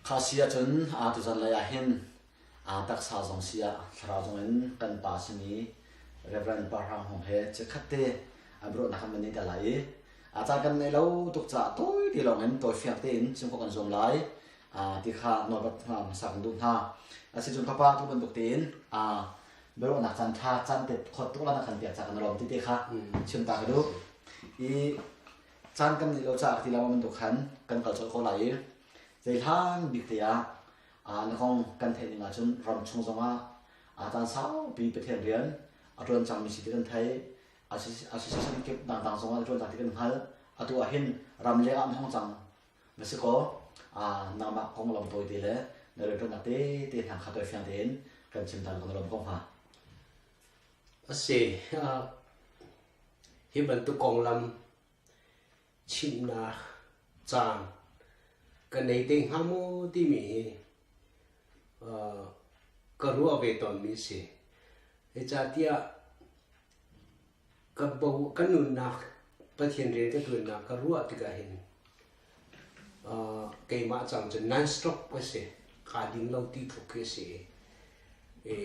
Kha si ahcun aa tuzan lei ah hin aa taksa zong si ah thlarau zong in kan pa simi Reverend Pa Hrang Hmung he chikkhat te a biaruahnak kan van nei te lai i a caan kan neih lo tuk caah tawi te lawng in tawifiang tein chim khawh kan zuam lai ti kha nawlpat hmasa kan duh hna. Asicun papa tu bantuk tein biaruahnak caan ṭha caan te khawt tuk lan kan pek ca kan lawm ti te kha chim ta ka duh. I caan kan neih lo caah ti lo bantuk khan kan kal colh ko lai i zeihlan bik te ah na kong kan theih ning ahcun ram chung zongah caan saupi Pathian rian a ṭuan cangmi si ti kan theih. Association kip dangdang zongah a ṭuan cang ti kan hngalh. Atu ah hin ram leng ah an hong cang. Na si kaw, nangmah konglam tawite le na rianṭuannak tete hna kha tawifiang tein kan chim ta kan lawm ko hnga. A si. Hi bantuk konglam chimhnak caan ka nei te hnga maw timi hi ka ruah ve tawnmi a si. Zeicahtiah Ka bo ka nunnak Pathian rian ka ṭuannak ka ruah tikah hin keimah cang cu non-stop ka si. Kaa ding lo ti tluk khi a si i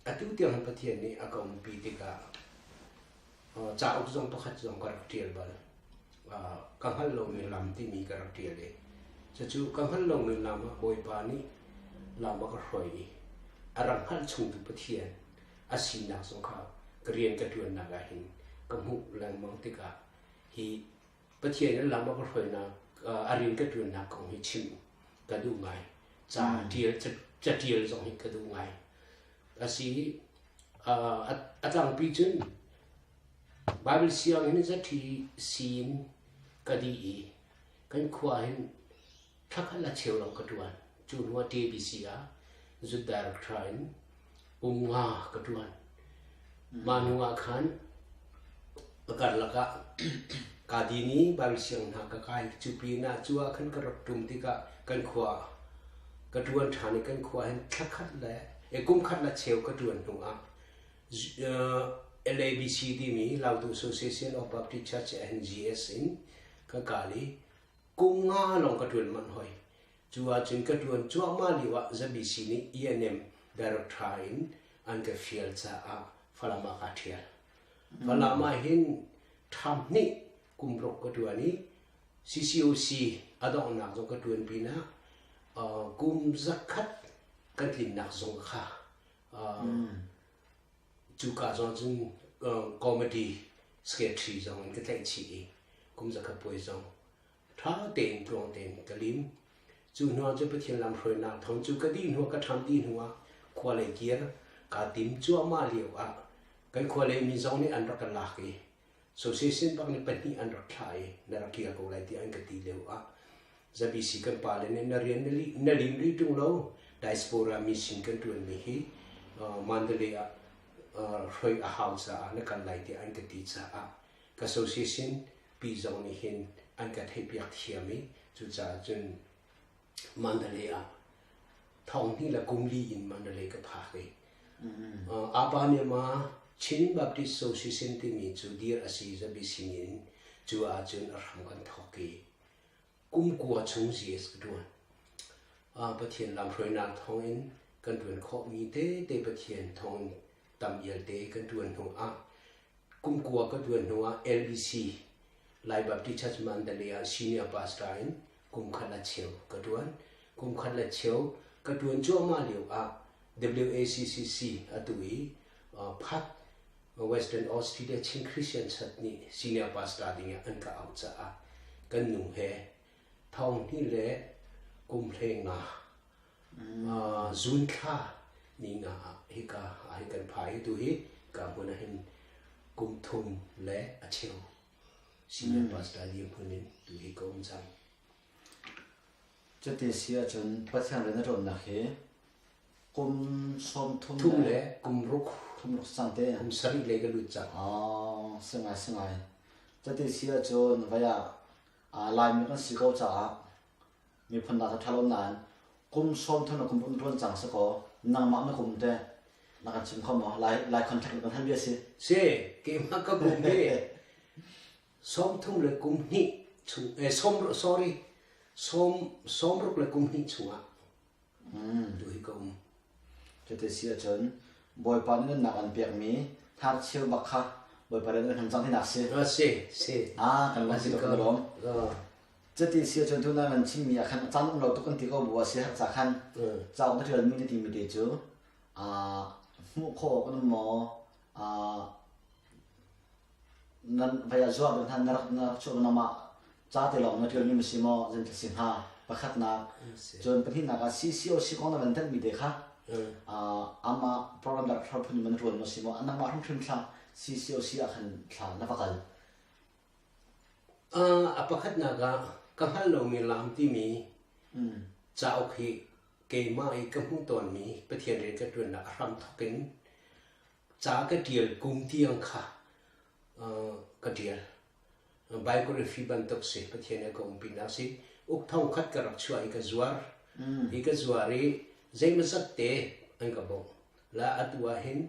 atu tiang hin Pathian nih a ka umpi tikah cauk zong pakhat zong ka rak ṭial bal. Ka hngalh lomi lam timi ka rak ṭial i cucu ka hngalh lomi lam ah Bawipa nih lam a ka hruai i a rak hngalh chungtu Pathian a sinak zong kha ka rian ka ṭuannak ah hin ka hmuh lengmang tikah hi Pathian in lam a ka hruainak a rian ka ṭuannak kong hi chim ka duh ngai. Ca ṭial ca ṭial zong hi ka duh ngai. A si a tlangpi cun Bible sianginn zaṭhi siin ka dih i kan khua hin Thlakhat a cheu lawng ka ṭuan. Cu hnuah TBC ah zut director in kum nga ka ṭuan. Mah hnu ah khan a karlak ah kaa din i Bible siang hna ka kai. Cu pinah cu ah khan ka rak ṭum tikah kan khua ka ṭuan ṭhan i kan khua hin thlakhat le kum khat le cheu ka ṭuan hnu ah LABC timi Lautu Association of Baptist Church NGS in ka kal i Kum nga lawng ka ṭuan manh hoi. Cu ahcun ka ṭuan cuahmah lio ah ZBC nih ENM director in an ka fial caah Falam ah kaa ṭhial. Falam ah hin ṭham hnih kum ruk ka ṭuan i CCOC a donghnak zong ka ṭuan pinah kum zakhat kan tlinnak zong kha Cuka zong cun committee secretary zong in ka tlaih chih i kum zakhat puai zong ṭha tein tluang tein ka lim. Cu hnu ah cun Pathian lamhruainak thawng cu ka dih hnu ah ka ṭham dih hnu ah khua lei kir kaa tim cuahmah lio ah kan khua lei mi zong nih an rak ka lak i Association bak nih pahnih an rak thlah i na rak kir ko lai tiah an ka ti lio ah ZBC kan pale nih na rian na lim rih ṭung lo diaspora mission kan ṭuanmi hi Mandalay ah hroi a hau caah na kal lai tiah an ka ti caah ka association pi zong nih hin an ka theihpiak thiam i cucaah cun Mandalay ah thong hnih le kum li in Mandalay ka phak i Apa Myanmar Chin Baptist Association timi cu dir a si zabi sinin cu ahcun a hram kan thawk i kum kua chung GS ka ṭuan. Pathian lamhruainak thawngin kan ṭuan khawhmi tete Pathian thawngin tam ialte kan ṭuan hnu ah kum kua ka ṭuan hnu ah LBC Lai Baptist Church Mandalay ah senior pastor in kum khat le cheu ka ṭuan. Kum khat le cheu ka ṭuan cuahmah lio ah WACCC atu i Phat Western Australia Chin Christian Church nih senior pastor ding ah an ka auh caah kan nu he thong hnih le kum hlei nga June thla ni nga ah hika ah hin kan phai i tu hi ka hmun ah hin kum thum le a cheu senior pastor dirhmun in tu hi ka um cang. Cuti si ahcun Pathian rian a ṭuannak hi kum sawm thum thum le kum ruk thum ruk cang te. Kum sarih lei ka lut cang. Oh, si ngai si ngai. Cuti si ahcun vai ah Laimi kan si ko caah miphun dang cu ṭha lo nain kum sawm thum le kum ruk na ṭuan cang si kaw nangmah na kum te na kan chim kho maw? Lai Lai contract na kan hal bia si. Si, keimah ka kum hi sawm thum le kum hnih chung eh sawm sorry sawm sawm ruk le kum hnih chungah. Tu hi ka um. Cuti si ahcun Bawipa nih nunnak an pekmi hnarcheu bak kha Bawipa nih an hman cang tinak si. Si, si. Ah, kan lawm si tuk kan lawm. Cuti si ahcun tu na kan chimmi ah khan caan um lo tuk kan ti ko bu a si har ca khan cauk na ṭialmi na timi te cu hmuh khawh kan um maw nan vai ah zuar hna na rak na rak chuah na mah ca te lawng na ṭialmi ma si maw zan si hnga pakhatnak cun pahnihnak ah CCOC kong na van thanh mi te kha amah program director phun man ṭuan maw si maw nangmah hrimhrim thla CCOC ah khan thla na va kal. A pakhatnak ah ka hngal lomi lam timi cauk hi keimah i ka hmuh tawnmi Pathian rian ka ṭuannak a hram thawk in ca ka ṭial kum tiang kha ka ṭial. Biography bantuk si Pathian he ka umpinak si. Uk thong khat ka rak chuah i ka zuar. I ka zuar i zeimawzat te an ka bawmh. La atu ah hin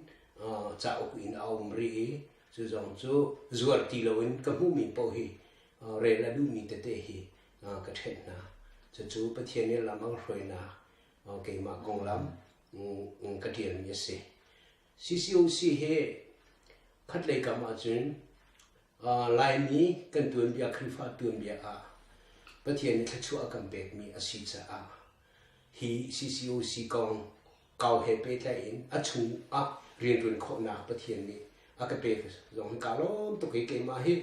cauk in a um rih i cu zong cu zuar ti loin ka hmuhmi paoh hi rel a duhmi tete hi ka ṭhenh hna. Cucu Pathian nih lam an hruainak keimah konglam ka ṭialmi a si. CCOC hi khatlei kam ahcun Laimi kan tuanbia Khrihfa tuanbia ah Pathian nih thluachuah a kan pekmi a si caah hi CCOC kong kau he pehtlaih in a chung ah rianṭuan khawhnak Pathian nih a ka pek zong hi kaa lawm tuk i keimah hi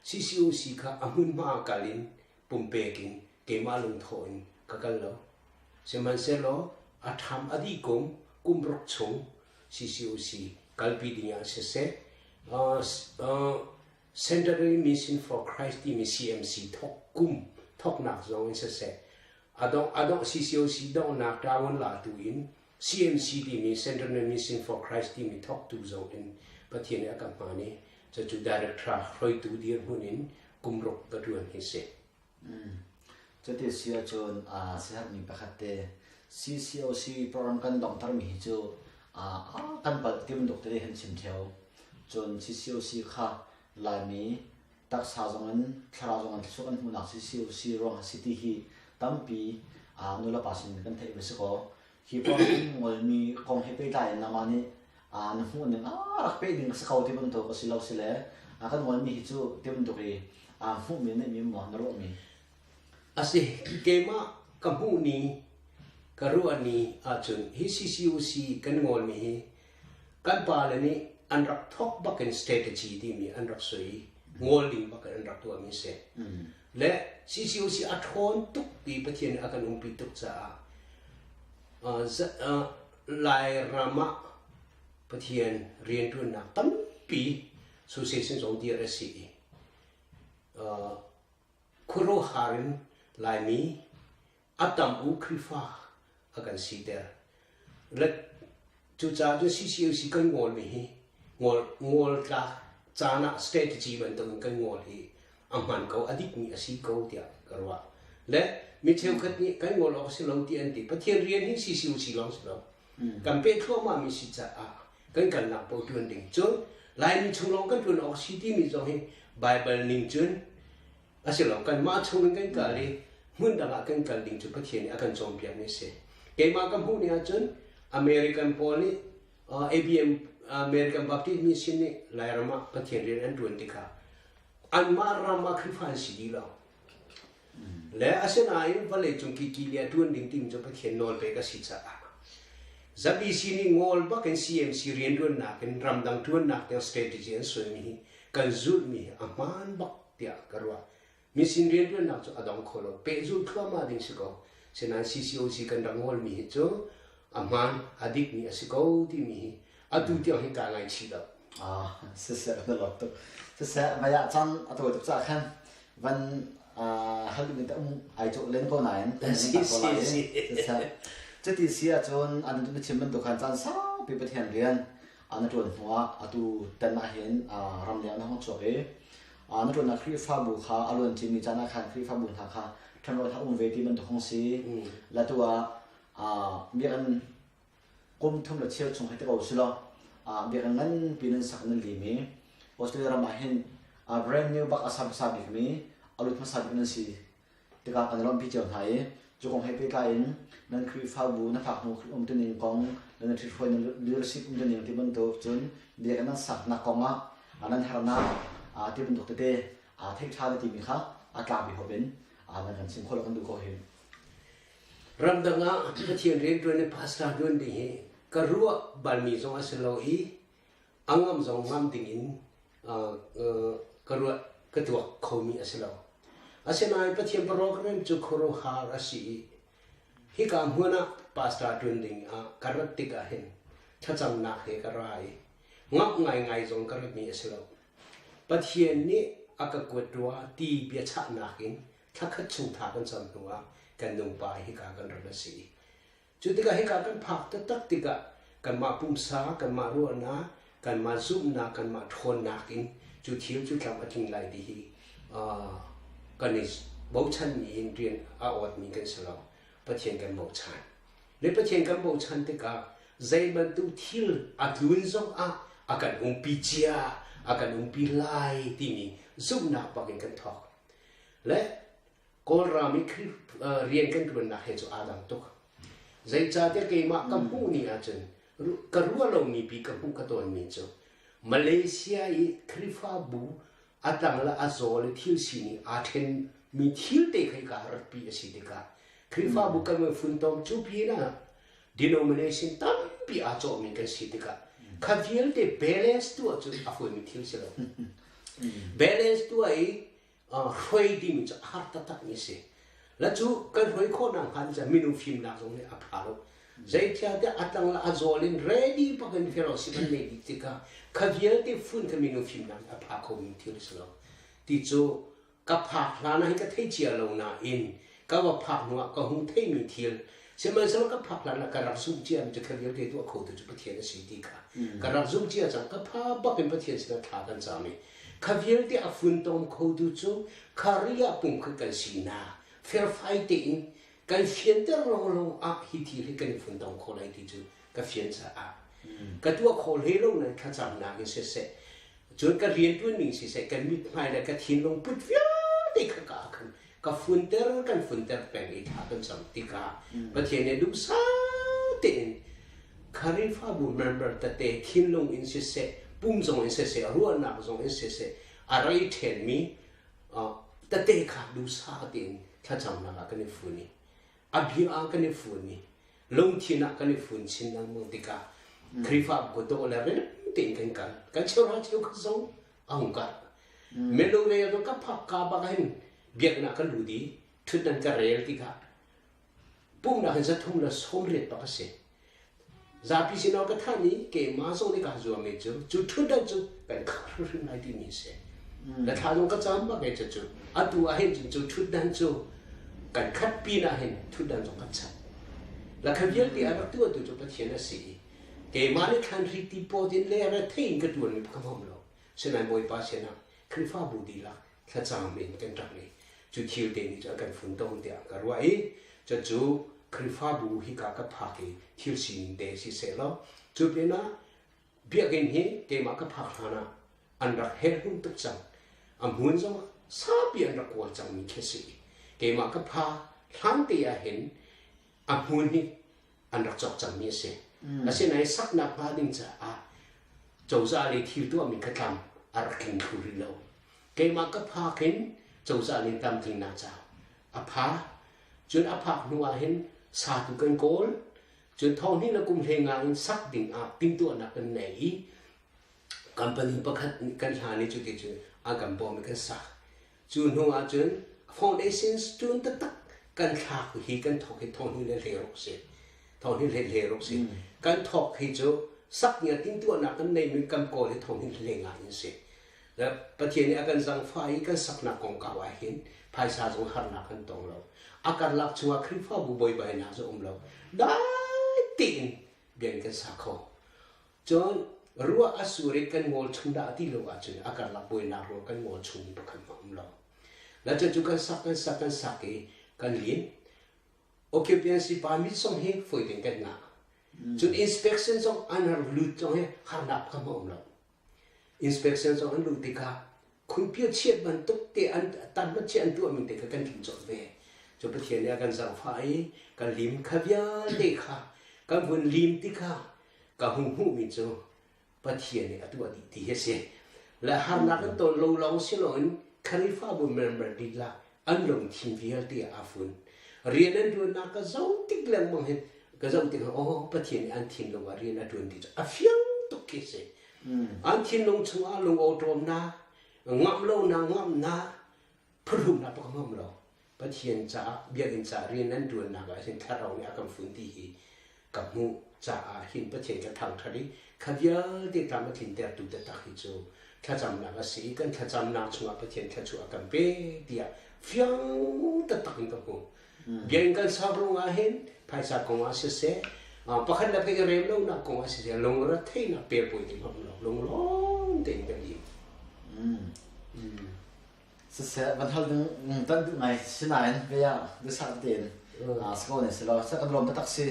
CCOC kha a hmunhma ah kal in pumpek in keimah lungthawh in ka kal lo. Sihmanhsehlaw a ṭham a dih kum kum ruk chung CCOC kalpi ding ah siseh, Centenary Mission for Christ timi CMC thok kum thoknak zong in siseh, adongh adongh CCOC donghnak ṭawan latu in CMC timi Centenary Mission for Christ timi thoktu zong in Pathian nih a ka hman i cucu director hruaitu dirhmun in kum ruk ka ṭuan hi si. Cuti si ahcun siaherhmi pakhat te CCOC program kan donghtermi hi cu kan palh ti bantuk tete kan chim ṭheo. Cun CCOC kha Laimi taksa zong in thlarau zong in thluachuah kan hmuhnak CCOC ruang a si ti hi tampi nulepa sin kan theih va si kaw hi program ngolmi kong he pehtlai in nangmah nih na hmuh ning rak peh ding a si ko ti bantuk a si lo si le kan ngolmi hi cu ti bantuk i hmuhmi neihmi maw na ruahmi? A si, keimah ka hmuh ni ka ruah ni ahcun hi CCOC kan ngolmi hi kan pale nih an rak thawk bakin strategy timi an rak soi i ngol ding bakin an rak tuahmi si. Le CCOC a ṭhawn tuk ti Pathian nih a kan umpi tuk caah Lairam ah Pathian rianṭuannak tampi association zong dir a si i khuaruahhar in Laimi a tam u Khrihfa a kan siter. Le cucaah cun CCOC kan ngawlmi hi ngol ngol tlak caan ah strategy bantukin kan ngol hi a hman ko a dikmi a si ko tiah ka ruah. Le mi cheukhat nih kan ngol awk si lo ti an ti. Pathian rian hi CCOC lawng si lo. Kan peh thluahmah mi si caah kan kalnak paoh ṭuan ding. Cun Laimi chung lawng kan ṭuan awk si timi zong hi Bible ning cun a si lo. Kanmah chung in kan kal i hmun dang ah kan kal ding cu Pathian nih a kan cawnpiakmi a si. Keimah ka hmuh ni ahcun American pawl nih ABM American Baptist Mission nih Lairam ah Pathian rian an ṭuan tikah anmah ram ah Khrihfa an si dih lo. Le asinain vawleicung kikili a ṭuan ding timi cu Pathian nawl pek a si caah ZBC nih ngawl bak in CMC rianṭuannak in ramdang ṭuannak tiang strategy an suaimi hi kan zulhmi hi a hmaan bak tiah ka ruah. Misin rianṭuannak cu a dong kho lo. Pehzulh thluahmah ding si ko. Sinain CCOC kan rak ngawlmi hi cu a hmaan, a dikmi a si ko timi hi atu tiang hi kaa ngaichih lo. Ah, siseh na lawm tuk. Siseh, mei ah cang a tawi tuk caah khan van hal duhmi te um ai cawh len ko nain Si, si, si. Siseh, cuti si ahcun an na chim bantuk khan caan saupi Pathian rian na ṭuan hnuah atu tan ahhin ramleng na hung chuak i na ṭuannak Khrihfabu kha a luan cimi caan ah khan Khrihfabu hna kha ṭhenrual hlah um ve ti bantuk hung si. Le tu ah biakinn kum thum le cheu chung hei ti ko si law biakinn nganpi nan sak nan lim i Australia ram ah hin brand new bak a sa hmasa bikmi a lut hmasa bik nan si tikah kan lawmhpi cio hna i. Cu kong he pehtlai in nan Khrihfabu na phak hnu umtuning kong, nan ṭhithruai nan leadership umtuning ti bantuk cun biakinn nan saknak kong ah nan hernak ti bantuk tete theih ṭha na timi kha a tlangpi huap in nan kan chim khawh kan duh ko hi. Ramdang ah Pathian rianṭuan i pastor ṭuan ding hi ka ruah balmi zong a si lo i a ngam zong ngam ding in ka ruah ka tuak khomi a si lo. Asinain Pathian program cu khuaruahhar a si i hika hmun ah pastor ṭuan ding ah ka rat tikah hin thlacamnak he ka ra i ngamh ngaingai zong ka ratmi a si lo. Pathian nih a ka kuat rua ti biachahnak in thlakhat chung tha kan cam hnu ah kan nupa hika kan rat a si. Cu tikah hika kan phak taktak tikah kanmah pumsa, kanmah ruahnak, kanmah zumhnak, kanmah ṭhawnnak in cu thil cu tlam a tling lai ti hi kan i bochanmi in rian a awtmi kan si lo. Pathian kan bochan. Le Pathian kan bochan tikah zei bantuk thil a tlun zong ah a kan umpi cia, a kan umpi lai timi zumhnak bak in kan thawk. Le Kawlram i rian kan ṭuannak he cu aa dang tuk. Zeicahtiah keimah ka hmuh ni ahcun ka ruah lomi pi ka hmuh ka tawnmi cu Malaysia i Khrihfabu a tang le a zaw le thil sining aa ṭhenmi thil te kha hika ratpi a si tikah Khrihfabu kan van funtom cu pinah denomination tampi aa cawhmi kan si tikah kha vialte balance tuah cu a fawimi thil si lo. Balance tuah i hruai timi cu a har taktakmi a si. La cu kan hruai khawhnak hnga ding caah minung fimnak zong nih a pha lo. Zeitiah a tang le a zawl in ready bak in fellowship an neih dih tikah kha vialte fun kha minung fimnak nih a pha khomi thil a si lo. Ti cu ka phak hlan ah hin ka thei cia lo nain ka va phak hnu ah ka hung theimi thil sihmanhsehlaw ka phak hlan ah ka rak zumh cia mi cu kha vialte tuah khotu cu Pathian a si ti kha ka rak zumh cia cang ka pha bak in Pathian sinah thla kan cam i Kha vialte a funtom khotu cu kha pum kha kan sinak felfai tein kan fianter lawnglawng ah hi thil hi kan i funtom kho lai ti cu ka fian caah ka tuah kho hlei lo nan thlacamnak in siseh cun ka riantuan ning siseh kan mithmai le ka thinlung put vialte kha ka khan ka funter kan funter peng i thla kan cam tikah Pathian nih duhsah tein Khrihfabu member tete thinlung in siseh pum zong in siseh ruahnak zong in siseh a rei ṭhenmi tete kha duhsah tein thlacamnak ah kan i fun i a bia ah kan i fun i lungthin ah kan i fun chin lengmang tikah Khrihfabu ka dawh le rem tein kan kal kan cheuhra cheukhat zong a hung kal mino lei ah ka phak ka bak hin biakinn ah kan lut i ṭhutdan ka rel tikah pumnak in 380 bak a si zapi sinah ka thanh i keimah zong nih kaa zuam mi cu cu ṭhutdan cu kan khar hrimhrim lai timi a si na thla zong ka cam bak e cu atu ah hin cun cu ṭhutdan cu kan khat pin ah hin ṭhutdan zong kan chat la kha vialte a rak tuahtu cu Pathian a si i keimah nih thlan hri ti pawt in le rethei in ka ṭuanmi ka hmam lo sinain Bawipa sinah Khrihfabu dihlak thlacam in kan ṭap i cu thil te nih cun a kan funtom tiah ka ruah i cucu Khrihfabu hika ka phak i thil sining te si sehlaw cu pinah biakinn hi keimah ka phak hlan ah an rak helhum tuk cang a hmun zong saupi an rak kawl cangmi khi si keimah ka phak hlan te ah hin a hmun hi an rak cawk cangmi a si. Asinain saknak hnga ding caah cozah lei thil tuahmi kha tlam a rak tling thlu rih lo. Keimah ka phak in cozah nih tlamtlingnak caah a pha. Cun a phak hnu ah hin satu kan kawl. Cun thonghnih le kum hlei nga in sak ding ah timhtuahnak kan nei i company pakhat kan hlan i cuti cu a kan bawm i kan sak. Cu hnu ahcun foundations ṭun taktak kan thlak hi kan thawk hi thonghnih le hleiruk si. Thonghnih le hleiruk si. Kan thawk hi cu saknia tintuahnak kan neimi kan kawl hi thonghnih hlenga in si. Pathian nih a kan zangfah i kan saknak kongkau ah hin phaisa zong harnak kan tong lo. A karlak chungah Khrihfabu buaibainak cu um lo. Dai tein bian kan sa kho. Cun ruah a sur i kan ngawl chung dah ti lo ahcun a karlak buainak ruang kan ngawl chungmi pakhat hmanh um lo. La cu kan sak kan sak kan sak i kan lim. Occupancy permit zong hi fawi tein kan ngah. Cun inspection zong an rak lut zong hi harnak pakhat hmanh um lo. Inspection zong an luh tikah khunpia chiat bantuk te an tanhmat chiat an tuahmi te kha kan tling colh ve. Cu Pathian nih a kan zaangfah i kan lim kha vialte kha kan vun lim ti kha ka hung hmuhmi cu Pathian nih a tuah dih ti hi a si. Le harnak an ton lo lawng si loin Khrihfabu member dihlak an lungthin vialte ah aa fun. Rian an ṭuannak ka zoh tik lengmang hin ka zoh tikah aw Pathian nih an thinlung ah rian a ṭuan ti cu a fiang tuk khi a si. An thinlung chungah lungawṭawmnak, ngamh lonak ngamhnak, phuhrumnak bak a ngam lo. Pathian caah biakinn caah rian an ṭuannak ah hin thlarau nih a kan fun ti hi ka hmuh caah hin Pathian ka thangṭhat i kha vialte tlam a tlintertu taktak hi cu thlacamnak a si i kan thlacamnak chungah Pathian thluachuah a kan pek tiah fiang taktak in ka hmuh. Biakinn kan sak ruangah hin phaisa kong ah siseh, pakhat le pakhat i rem lonak kong ah siseh, lungre theihnak pelpawi ti hmang lo, lunglawm tein kan lim. Siseh, van hal ding tan duh ngai sinain vei ah duhsah tein si ko ne selaw sa kan lawm taktak si.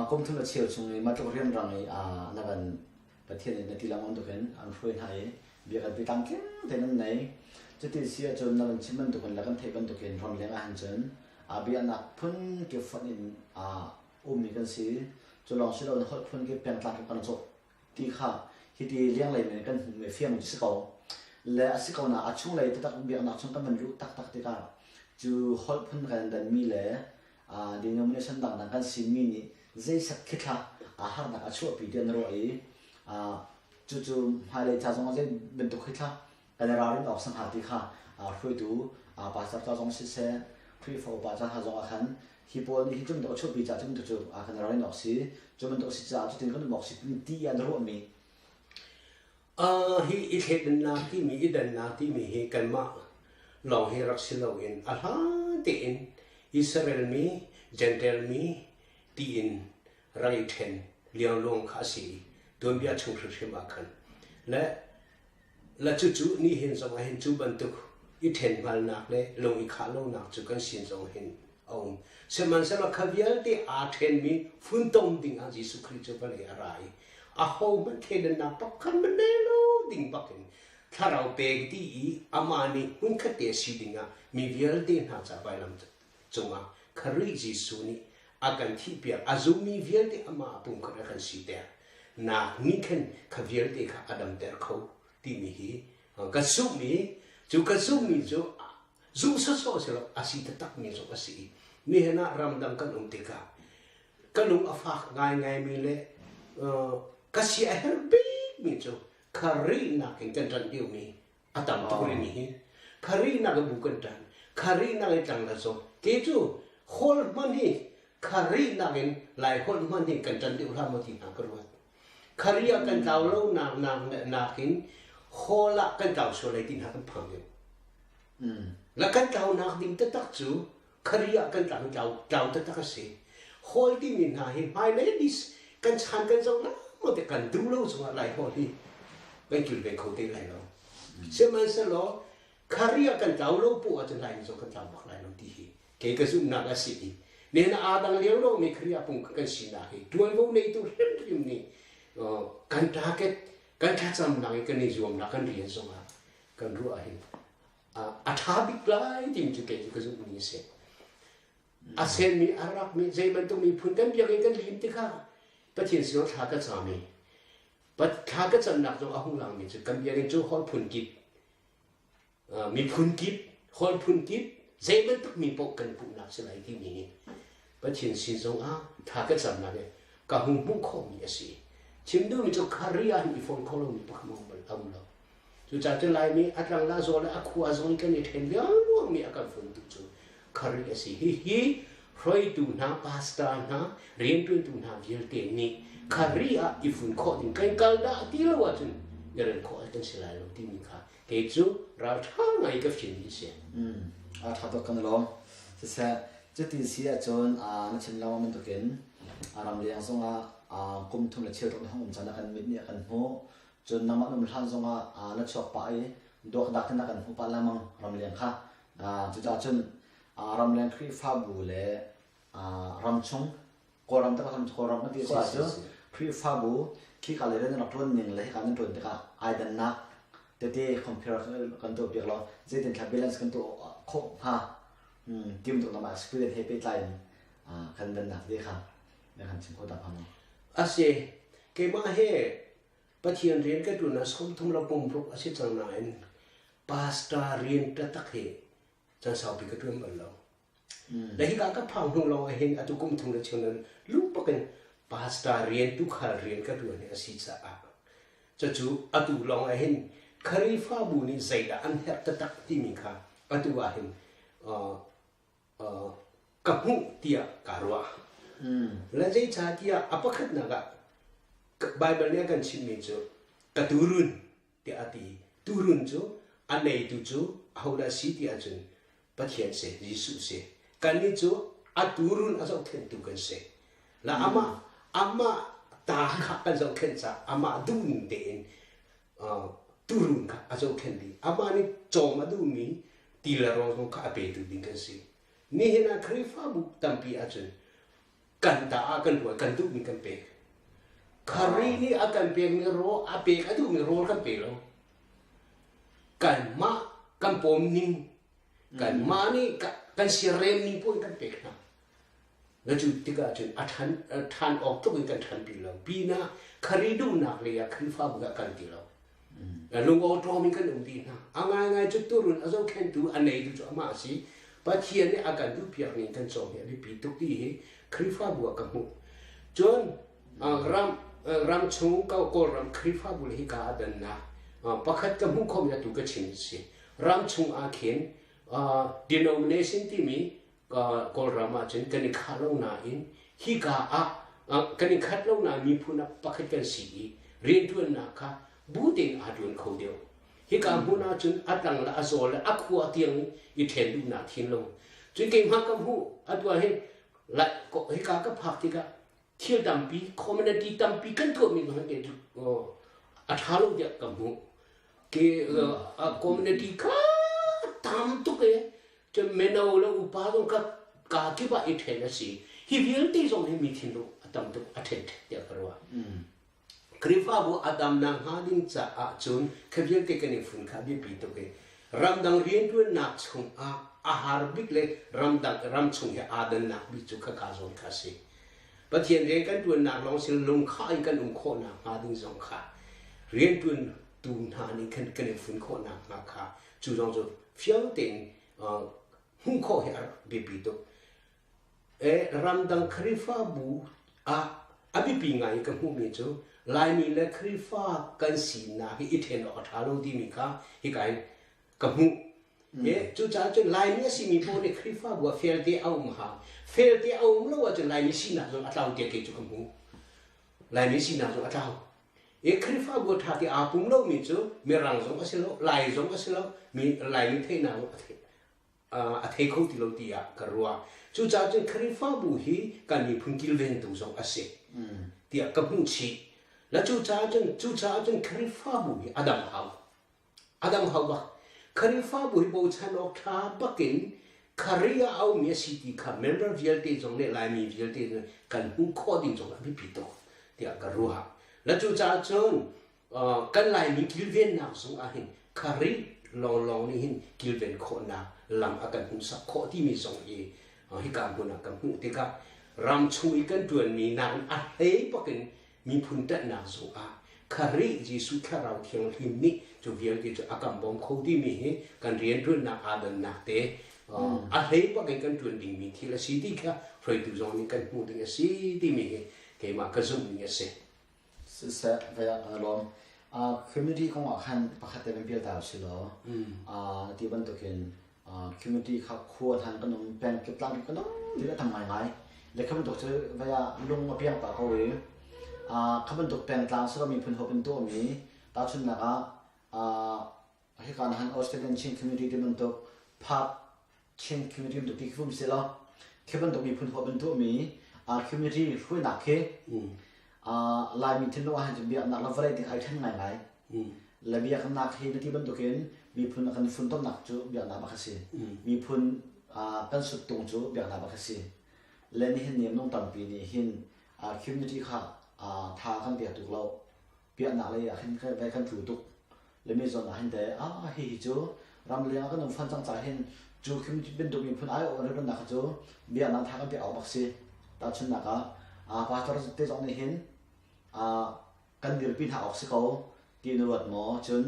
Kum thum le cheu chung i matluk rianrang i na van Pathian in na ti lengmang tukin an hruai hna i bia kan pi tlamtling tein an nei. Cuti si ahcun na van chim bantukin le kan theih bantukin ramleng ah hin cun biaknak phun kip fonh in ummi kan si. Cu lawng si loin holh phun kip pengtlang kip kan cawh ti kha hiti lenglei men kan hmuhmi fiang cu si ko. Le a si ko na a chunglei taktak biaknak chung kan van luh taktak tikah cu holh phun kan danmi le denomination dangdang kan simi nih zeiset khithla harnak a chuahpi ti an ruah i cucu hmailei ca zong ah zei bantuk khithla kan i ralrin awk si hnga ti kha hruaitu pastor ca zong siseh Khrihfa upa ca hna zong ah khan hi pawl nih hi cu bantuk a chuahpi caah cu bantuk cu kan i ralrin awk si cu bantuk a si caah cutin kan um awk si ti an ruahmi Hi i thleidannak timi i dannak timi hi kanmah lawng hi rak si loin a hlan tein Israel mi Gentile mi tiin rak i ṭhen liangluang kha a si i tuanbia chung hrimhrim ah khan le Le cucu nihin zongah hin cu bantuk i ṭhen hngalnak le lung i khah lonak cu kan sin zong hin a um. Sihmanhsehlaw kha vialte aa ṭhenmi funtom dingah Jesuh Khrih cu vawlei a ra i ahohmanh thleidannak pakhat hmanh nei lo ding bakin Thlarau pek dih i amah nih hmunkhatte si dingah mi vialte hna ca vailam cungah Khrih Jesuh nih a kan thihpiak a zummi vialte amah a pumkhat a kan siter nak nih khan kha vialte kha a damter kho timi hi ka zumh i cu ka zumhmi cu zumh sawsawh si lo a si taktakmi zong a si i nihin ah ramdang kan um tikah ka lung a fak ngaingaimi le ka si a herh bikmi cu Khrih nakin kan ṭanh deuhmi a tam tuk rihmi hi kharihnak in bu kan ṭan kharihnak in tlang la zawt ke cu holh hman hi kharihnak in lai holh hman hi kan ṭan deuh hlah maw ti hna ka ruat khari ah kan tlau lo nak nak nakin hall ah kan tlau sual lai ti hna kan phang deuh la kan tlau nak ding taktak cu khari ah kan tlang tlau tlau taktak a si hall timi hna hi hmailei dis kan chan kan zoh la maw te kan duh lo zongah lai hall hi kan kilven kho te lai lo sihmanhsehlaw khari ah kan tlau lo pu ahcun lai zong kan tlau bak lai lo ti hi kei ka zumhnak a si i nen aa dang lio lo mi khari ah pung kan sinak hi tuanvo neitu hrimhrim nih kan target kan thlacamnak i kan i zuamnak kan rian zongah kan ruah hin a ṭha bik lai timi cu kei cu ka zumhmi a si. A senmi, a rakmi, zei bantuk miphun kan biakinn kan lim tikah Pathian sinah thla ka cam i thla ka camnak zong a hung langmi cu kan biakinn cu holh phun kip, miphun kip, holh phun kip, zei bantuk mi paoh kan pumhnak si lai timi nih Pathian sin zongah thla ka camnak i ka hung hmuh khawhmi a si. Chim duhmi cu Kari ah hin i fawn kho lomi pakhat a um lo. Cucaah cun Laimi a tlang la zaw le a khua zong in kan i ṭhen liangluangmi a kan funtu cu Kharih a si. Hihi hruaitu hna, pastor hna, rianṭuantu hna vialte nih Kharih ah i fun khawh ding kan kal dah ti lo ahcun i rel khawh kan si lai lo timi kha kei cu ralṭha ngai ka fimmi a si. A ṭha tuk kan lawm. Siseh, cuti si ahcun na chim lengmang bantukin ramleng zongah kum thum le cheu tluk na hung um caan ah kan mit nih a kan hmuh. Cun nangmah na um hlan zongah na chuak pah i duakdak in na kan hmuh pah lengmang ramleng kha. Cucaah cun ramleng Khrihfabu le ramchung Kawlram tak Kawlram kan ti ko ahcun Khrihfabu khika lei nan rak ṭuan ning le hika nan ṭuan tikah ai dannak tete compare kan tuah piak law zeitin thla balance kan tuah khawh hnga? Ti bantuk nama experience he pehtlai in kan dannak te kha na kan chim kho ta pha maw? Asi. Keimah he Pathian rian ka ṭuan ah 30 le kum ruk a si cang nain pastor rian taktak hi caan saupi ka ṭuan bal lo. Le hika ka phang hnu lawng ah hin atu kum thum le cheu nan lu bakin pastor rian tuukhal rian ka ṭuan hi a si caah cucu atu lawng ah hin Khrihfabu nih zeidah an herh taktak timi kha atu ah hin ka hmuh tiah kaa ruah. Le zeicahtiah a pakhatnak ah Baibal nih a kan chimhmi cu ka tuurun tiah a ti. Tuurun cu a neitu cu ahodah a si ti ahcun Pathian si, Jesuh si. Kannih cu a tuurun a zohkhenhtu kan si. La amah amah ta kha kan zohkhenh caah amah duhning tein tuurun kha a zohkhenh dih. Amah nih cawm a duhmi ti le rawl zong kha a petu ding kan si. Nihin ah Khrihfabu tampi ahcun kan ta ah kan ruah kan duhmi kan pek. Khari nih a kan pekmi rawl a pek a duhmi rawl kan pe lo. Kanmah kan pawm ning kanmah nih kan siarem ning paoh in kan pek hna. Na cu tikah cun a ṭhan ṭhan awk tluk in kan ṭhanpi lo. Pinah Khari duhnak lei ah Khrihfabu ah kan ti lo. Lungawṭawm in kan um dih hna. A ngaingai cu turun a zohkhenhtu a neitu cu amah a si. Pathian nih a kan duhpiak ning kan cawm hi a biapi tuk ti hi Khrihfabu ah ka hmuh. Cun ram ram chung Kawlram Khrihfabu le hika a dannak pakhat ka hmuh khawhmi atu ka chim si. Ram chung ah khin denomination timi Kawlram ahcun kan i khah lo nain hika ah kan i khat lo nain miphun ah pakhat kan si i rianṭuannak kha bu tein aa ṭuan kho deuh. Hika hmun ahcun a tlang le a zawl le a khua tiang i ṭhen duhnak thin lo. Cun keimah ka hmuh atu ah hin hika ka phak tikah thil tampi community tampi kan tuahmi zong hi a ṭha lo tiah ka hmuh. Ke community kha tam tuk e Cun mino le upa zong kha kaa kip ah i ṭhen a si. Hi vialte zong hi mi thinlung a tam tuk a ṭhen tiah ka ruah. Khrihfabu a dam nakhnga ding caah cun kha vialte kan i fun kha a biapi tuk i ramdang rianṭuannak chungah a har bik le ramdang ram chung he aa dannak bik cu khaka zawn kha a si. Pathian rian kan ṭuannak lawng sin lungkhah in kan um khawh nakhnga ding zong kha rianṭuantu hna nih khan kan i fun khawh nakhnga kha Cu zong cu fiang tein hmuh khawh hi a rak biapi tuk. Ramdang Khrihfabu ah a biapi ngai ka hmuhmi cu Laimi le Khrihfa kan sinak hi i ṭhen awk a ṭha lo timi kha hika hin ka hmuh. Cucaah cun Laimi a simi paoh nih Khrihfabu ah felte a um hau. Felte a um lo ahcun Laimi sinak zong a tlau tiah kei cu ka hmuh. Laimi sinak zong a tlau. I Khrihfabu a ṭha ti aa pum lomi cu Mirang zong a si lo, Lai zong a si lo, mi Laimi theihnak zong a thei kho ti lo tiah ka ruah. Cucaah cun Khrihfabu hi kan miphun kilvengtu zong a si tiah ka hmuh chih. La cucaah cun cucaah cun Khrihfabu hi a dam hau. A dang hau bak. Khrihfabu hi bochan awk ṭha bakin Khrih ah a ummi a si ti kha member vialte zong nih Laimi vialte nih kan hmuh khawh ding zong a biapi tuk tiah ka ruah. Le cucaah cun kan Laimi kilvennak zong ah hin Khrih lawnglawng nih hin kilven khawhnak lam a kan hmuhsak khawh timi zong hi hika hmun ah ka hmuh tikah ram chung i kan ṭuanmi nakin a hlei bakin miphun ṭanhnak zungah Khrih Jesuh Thlarau Thianghlim nih cu vialte cu a kan bawm kho timi hi kan rianṭuannak aa dannak te a hlei bak in kan ṭuan dingmi thil a si ti kha hruaitu zong nih kan hmuh ding a si timi hi keimah ka zumh ning a si. Siseh, vai ah kan lawm. Community kong ah khan pakhat te kan pial ta si law ti bantukin community kha khua hlan kan um peng kip tlang kip kan um ti tam ngaingai le kha bantuk cu vai ah lung a piang ta ko i kha bantuk pengtlang silo miphun hop in tuahmi tahchunhnak ah hika han Australian Chin community ti bantuk Park Chin community bantuk ti khi um si lo khi bantuk miphun hop in tuahmi community hruainak khi Laimi thinlung ah hin cun biaknak le vawlei ding ai ṭhen ngaingai. Le biaknak hi na ti bantukin miphun a kan funtomnak cu biaknak bak a si. Miphun kan suttung cu biaknak bak a si. Le nihin ni minung tampi nih hin community kha tha kan pek tuk lo. Biaknak lei ah hin vai kan tlu tuk. Le mi zawn ah hin te ah hihi cu ramleng ah kan um fan cang ca hin Cu bantuk miphun aiawh rianṭuannak kha cu biaknak tha kan pek awk bak si. Tahchunhnak ah, pastor te zong nih hin kan dirpi hna awk si ko ti na ruat maw? Cun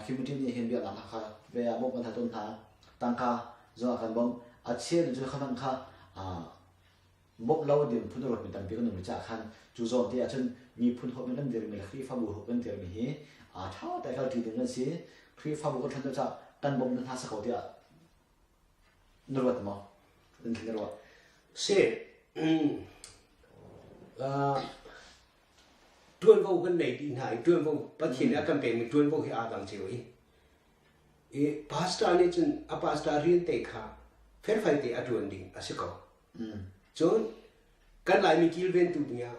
community nih hin biaknak hna kha ve ah bawmh kan hal tawn hna. Tangka zong ah kan bawmh. A cheu nih cun kha hmanh kha bawmh lo ding phun a ruatmi tampi kan um rih caah khan cu zawn te ahcun miphun huap in kan dirmi le Khrihfabu huap kan dirmi hi ṭha te kalṭi ding kan si. Khrihfabu kan ṭhan deuh caah kan bawmh na hna sa ko tiah na ruat maw? Na ruah? Si. Ṭuanvo kan nei dih hna i ṭuanvo Pathian nih a kan pekmi ṭuanvo hi aa dang cio i i pastor nih cun a pastor rian te kha felfai te a ṭuan ding a si ko. Cun kan Laimi kilventu dingah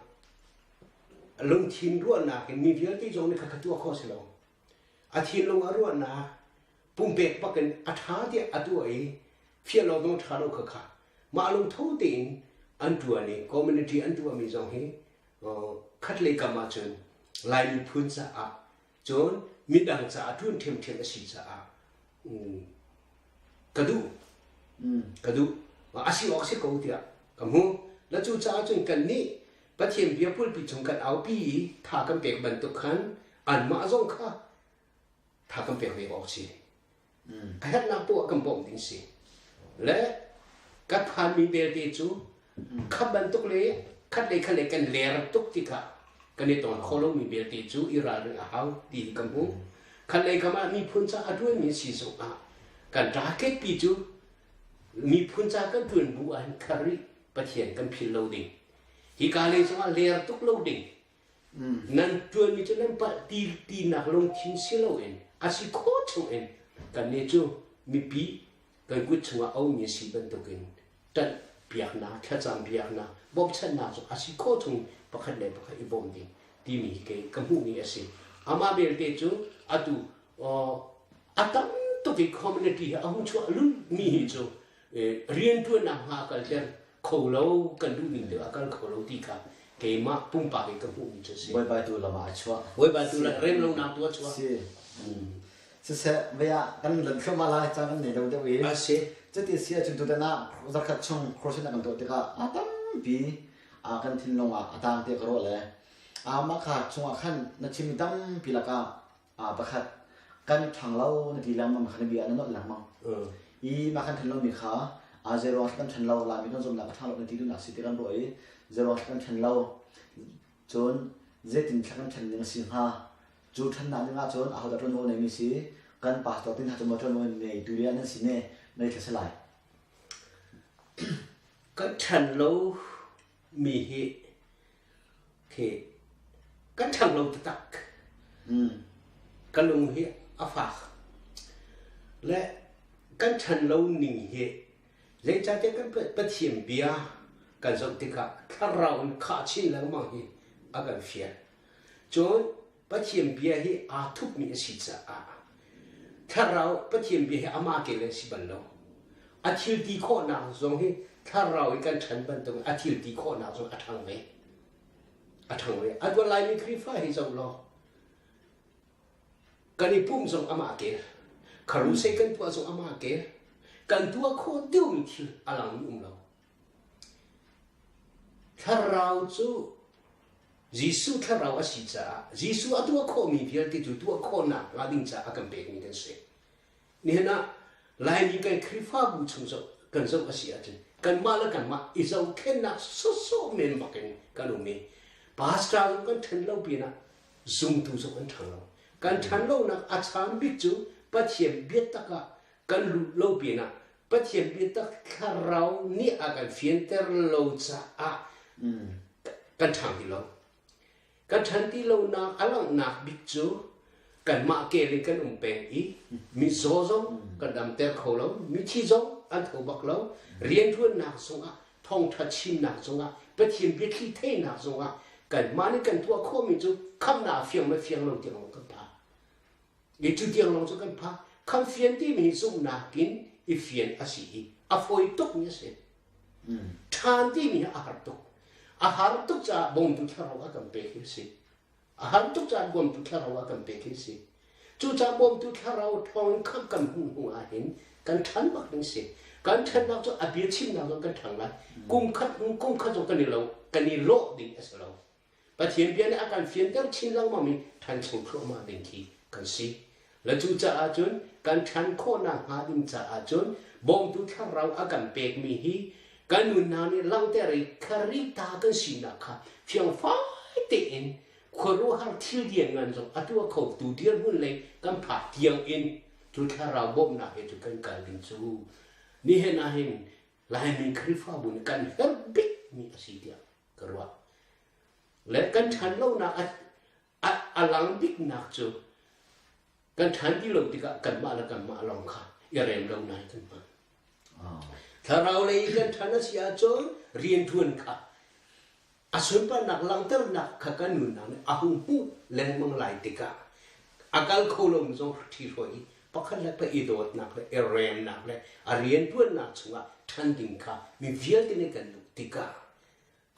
lungthin ruahnak in mi vialte zong nih khakha tuah khawh si lo. A thinlung a ruahnak pumpek bak in a ṭha tiah a tuah i fial lo zong ṭha lo khakha mah lungtho tein an ṭuan i community an tuahmi zong hi khatlei kam ahcun Lai miphun caah cun midang caah ṭuan ṭhiamṭhiam a si caah ka duh ka duh a si awk si ko tiah ka hmu la cu caah cun kannih Pathian bia pulpi chung kan aupi i tha kan pek bantuk khan anmah zong kha tha kan pek ve awk si. A herhnak poah kan bawmh ding si. Le ka phanmi belte cu kha bantuk le khat le khat le kan ler tuk tikah kan i ton kho lomi belte cu i ralring a hau ti hi ka hmu. Khat lei kam ah miphun ca a ṭuanmi si zongah kan target pi cu miphun ca kan ṭuan bu ahhin kharih Pathian kan philh lo ding. Hika lei zongah ler tuk lo ding. Nan ṭuanmi cu nan palh ti tinak lungthin si loin a si khawh chungin kannih cu mipi kan kut chungah a ummi si bantukin ṭanh piaknak, thlacam piaknak, bawmchanhnak cu a si khawh chung pakhat le pakhat i bawm ding timi hi kei ka hmuhmi a si. Amah belte cu atu a tam tuk i community hi a hung chuah lulmi hi cu rianṭuannak hnga a kalter kho lo kan duh ning deuh a kal kho lo ti kha keimah pumpak in ka hmuhmi cu a si. Bawipa tu lam ah a chuah. Bawipa tu lam rem lonak tu a chuah. Si. Siseh, vei ah kan lan thluahmah lai caan kan nei lo deuh i. A si. Cuti si ahcun tutan ah zarkhat chung crusade kan tuah tikah a tampi kan thinlung ah a tang te ka ruah le mah kha chungah khan na chimmi tampi lakah pakhat kan ṭhang lo na ti lengmang kha na bia na nolh lengmang i mah kan ṭhan lomi kha zeiruang kan ṭhan lo Laimi kan zumhnak a ṭhang lo na ti duhnak si ti kan ruah i zeiruang kan ṭhan lo cun zeitin thla kan ṭhan ding a si hnga cu ṭhannak ding ahcun ahodah ṭuanvo neimi si kan pastor tin hna cu maw ṭuanvo nei tu le nan si ne nei thla si lai Kan ṭhan lo mi hi khi kan ṭhang lo taktak. Ka lung hi a fak. Le kan ṭhan lo ning hi zeicahtiah kan Pathian bia kan zoh tikah thlarau in khah chin lengmang hi a kan fial. Cun Pathian bia hi aa thupmi a si caah thlarau Pathian bia hi amah kel an si bal lo. A thil ti khawhnak zong hi thlarau i kan ṭhan bantuk a thil ti khawhnak zong a ṭhang ve. A ṭhang ve. A tuan Laimi Khrihfa hi zoh law kan i pumh zong amah kel. Kharuse kan tuah zong amah kel. Kan tuah khawh deuhmi thil a langmi um lo. Thlarau cu Jesuh thlarau a si caah Jesuh a tuah khawhmi vialte cu tuah khawhnak hnga ding caah a kan pekmi kan si. Nihin ah Laimi kan Khrihfabu chung zoh kan zoh a si ahcun kanmah le kanmah i zohkhenhnak sawsawh men bak in kan um i pastor zong kan ṭhen lo pinah zumtu zong an ṭhang lo. Kan ṭhan lonak a chan bik cu Pathian biatak ah kan lut lo pinah Pathian biatak thlarau nih a kan fianter lo caah kan ṭhang ti lo. Kan ṭhan ti lonak a langhnak bik cu kanmah kel in kan um peng i mizaw zong kan damter kho lo, mithi zong an tho bak lo, rianṭuannak zongah, thawngṭha chimnak zongah, Pathian biathli theihnak zongah kanmah nih kan tuah khawhmi cu khamhnak a fiang le fiang lo tiang kan phan. I cu tiang lawng cu kan phak. Khamfian timi hi zumhnak in i fian a si i a fawi tukmi a si. Ṭhan timi hi a har tuk. A har tuk caah bawmtu thlarau a kan pek hi a si. A har tuk caah bawmtu thlarau a kan pek hi a si. Cucaah bawmtu thlarau thawng khamh kan hmuh hnu ahhin Kan ṭhan bak ding si. Kan ṭhannak cu a bia chimnak zong kan ṭhang lai. Kum khat hnu kum khat zong kan i lo kan i lawh ding a si lo. Pathian bia nih a kan fianter chin lengmang mi ṭhancho thluahmah ding khi kan si. Le cucaah cun kan ṭhan khawhnak hnga ding caah cun bawmtu thlarau a kan pekmi hi kan nunnak nih langhter i Khrih ta kan sinak kha fiangfai tein khuaruahhar thil lianngan zong a tuah khotu dirhmun lei kan phak tiang in cu thlarau bawmhnak he cu kan kal ding cu nihin ah hin Laimi Khrihfabu nih kan herh bikmi a si tiah ka ruah. Le kan ṭhan lonak a, a lang biknak cu kan ṭhan ti lo tikah kanmah le kanmah lawng kha i rem lo nai kan hman. Thlarau lei kan ṭhan a si ahcun rianṭuan kha a sunparnak langhternak kha kan nunnak nih a hung hmuh lengmang lai tikah a kal kho lomi zong ṭhihruai i pakhat le pakhat i dawtnak le i remnak le a rianṭuannak chungah ṭhan ding kha mi vialte nih kan duh tikah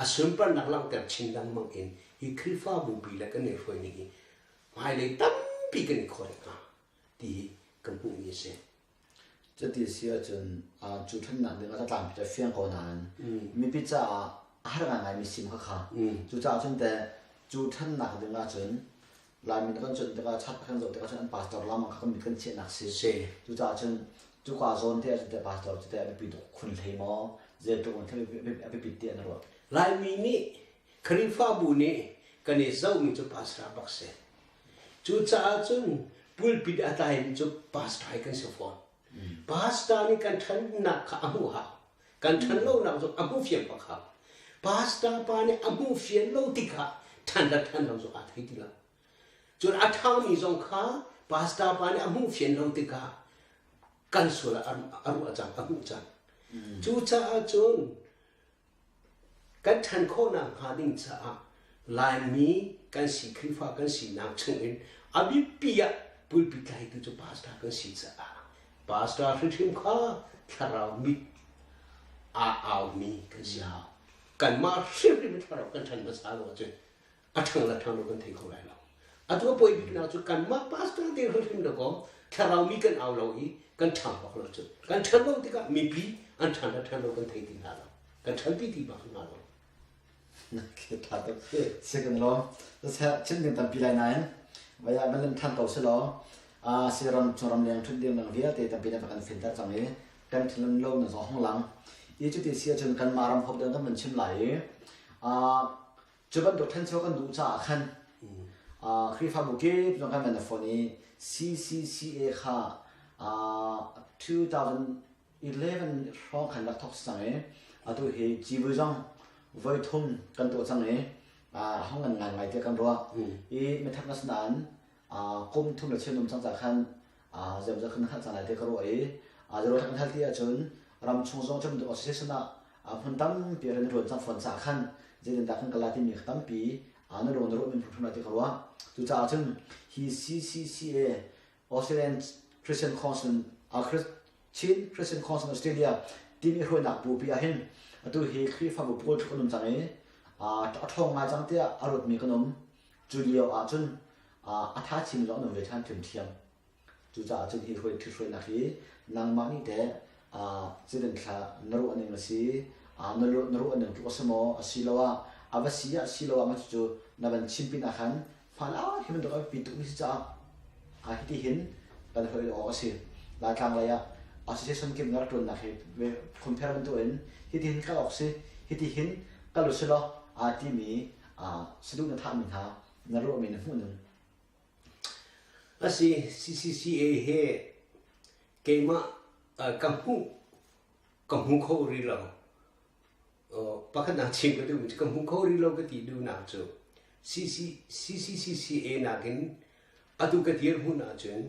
a sunparnak langhter chin lengmang in hi Khrihfabu pi le kan i hruai ning hi hmailei tampi kan i khawt hnga ti hi kan hmuhmi a si. Cuti si ahcun cu ṭhannak ding ah tlangpi cu a fiang ko nain mipi caah a har ngaingaimi sim kha kha. Cucaah cun teh cu ṭhannak ding ahcun Laimi kan cuanh tikah chat kan zoh tikah cun an pastor lam kha kan mit kan chiahnak si. Cucaah cun cuka zawn te ahcun teh pastor cu teh a biapi tuk khun hlei maw zeitluk in a biapit tiah na ruah? Laimi nih Khrihfabu nih kan i zohmi cu pastor bak si. Cucaah cun pulpit a tlaimi cu pastor hi kan si fawn. Pastor nih kan ṭhannak kha a hmuh hau. Kan ṭhan lonak zong a hmuh fiang bak hau. Pastor pa nih a hmuh fian lo tikah ṭhan le ṭhan lo zong aa thei ti lo. Cun a ṭhangmi zong kha pastor pa nih a hmuh fian lo tikah kan sual a ruah cang, a hmuh cang. Cucaah cun Kan ṭhan khawhnak hnga ding caah Laimi kan si Khrihfa kan sinak chungin a biapi ah pulpit tlaitu cu pastor kan si caah pastor hrimhrim kha thlarau mit aa aumi kan si hau. Kanmah hrimhrim in thlarau kan ṭhan hmasa lo ahcun a ṭhang le ṭhang lo kan thei kho lai lo. Atu a poi biknak cu kanmah pastor te hrimhrim dakaw thlarau mi kan au lo i kan ṭhang bak lo cu. Kan ṭhan lo tikah mipi an ṭhan le ṭhan lo kan thei ti hna lo. Kan ṭhanpi ti bak hna lo. Ṭha tuk. Second law. Chim ding tampi lai nain vaya van lan ṭhan ko si law si ram chung ram leng ṭhut ding dang vialte tampi na kan finter cang i kan ṭhan lo na zong hong lang. I cuti si ahcun kanmah ram hop dang kan van chim lai i Cu bantuk ṭhancho kan duh caah khan Khrihfabu kip zong kan van i fon i CCCA kha 2011 hrawng khan rak thawk cang i atu hi civui zong voi thum kan tuah cang i hong ngan ngaingai tiah kan ruah. I mithak na si nain kum thum le cheu num cang caah khan zeimawzat kan hngalh cang lai ti ka ruah i zeiruang kan hngalh ti ahcun ram chung zong cu bantuk association ah hmun tampi rian na ṭuan cang fawn caah khan zeitindah kan kal lai timi kha tampi na lung na ruah min hrimhrim lai ti ka ruah. Cucaah cun hi CCCA Australian Christian Council Chin Christian Council Australia timi hruainak bupi ah hin atu hi Khrihfabu pawl tluk an um cang i a ṭhawng ngai cang tiah a ruatmi kan um. Cu lio ah cun a tha chin zong an um ve ṭhan ṭhiamṭhiam. Cucaah cun hi ṭhithruainak hi nangmah nih teh zeitin thla na ruah ning a si, na ruah ning tluk a si maw, asiloah a va si ah siloah mah cucu na van chim pinah khan hmailai hi bantuk a biapi tukmi si caah hiti hin kan hoi awk a si. Laitlang lei ah association kip na rak ṭuannak hi compare bantukin hiti hin kal awk si, hiti hin kal u silaw aa timi saduh na thahmi hna na ruahmi na hmuh ning. Asi, CCCA he keimah ka hmuh ka hmu kho rih lo. Pakhatnak chim ka duhmi cu ka hmu kho rih lo ka ti duhnak cu CC, CCCCA nakin atu ka dirhmun ahcun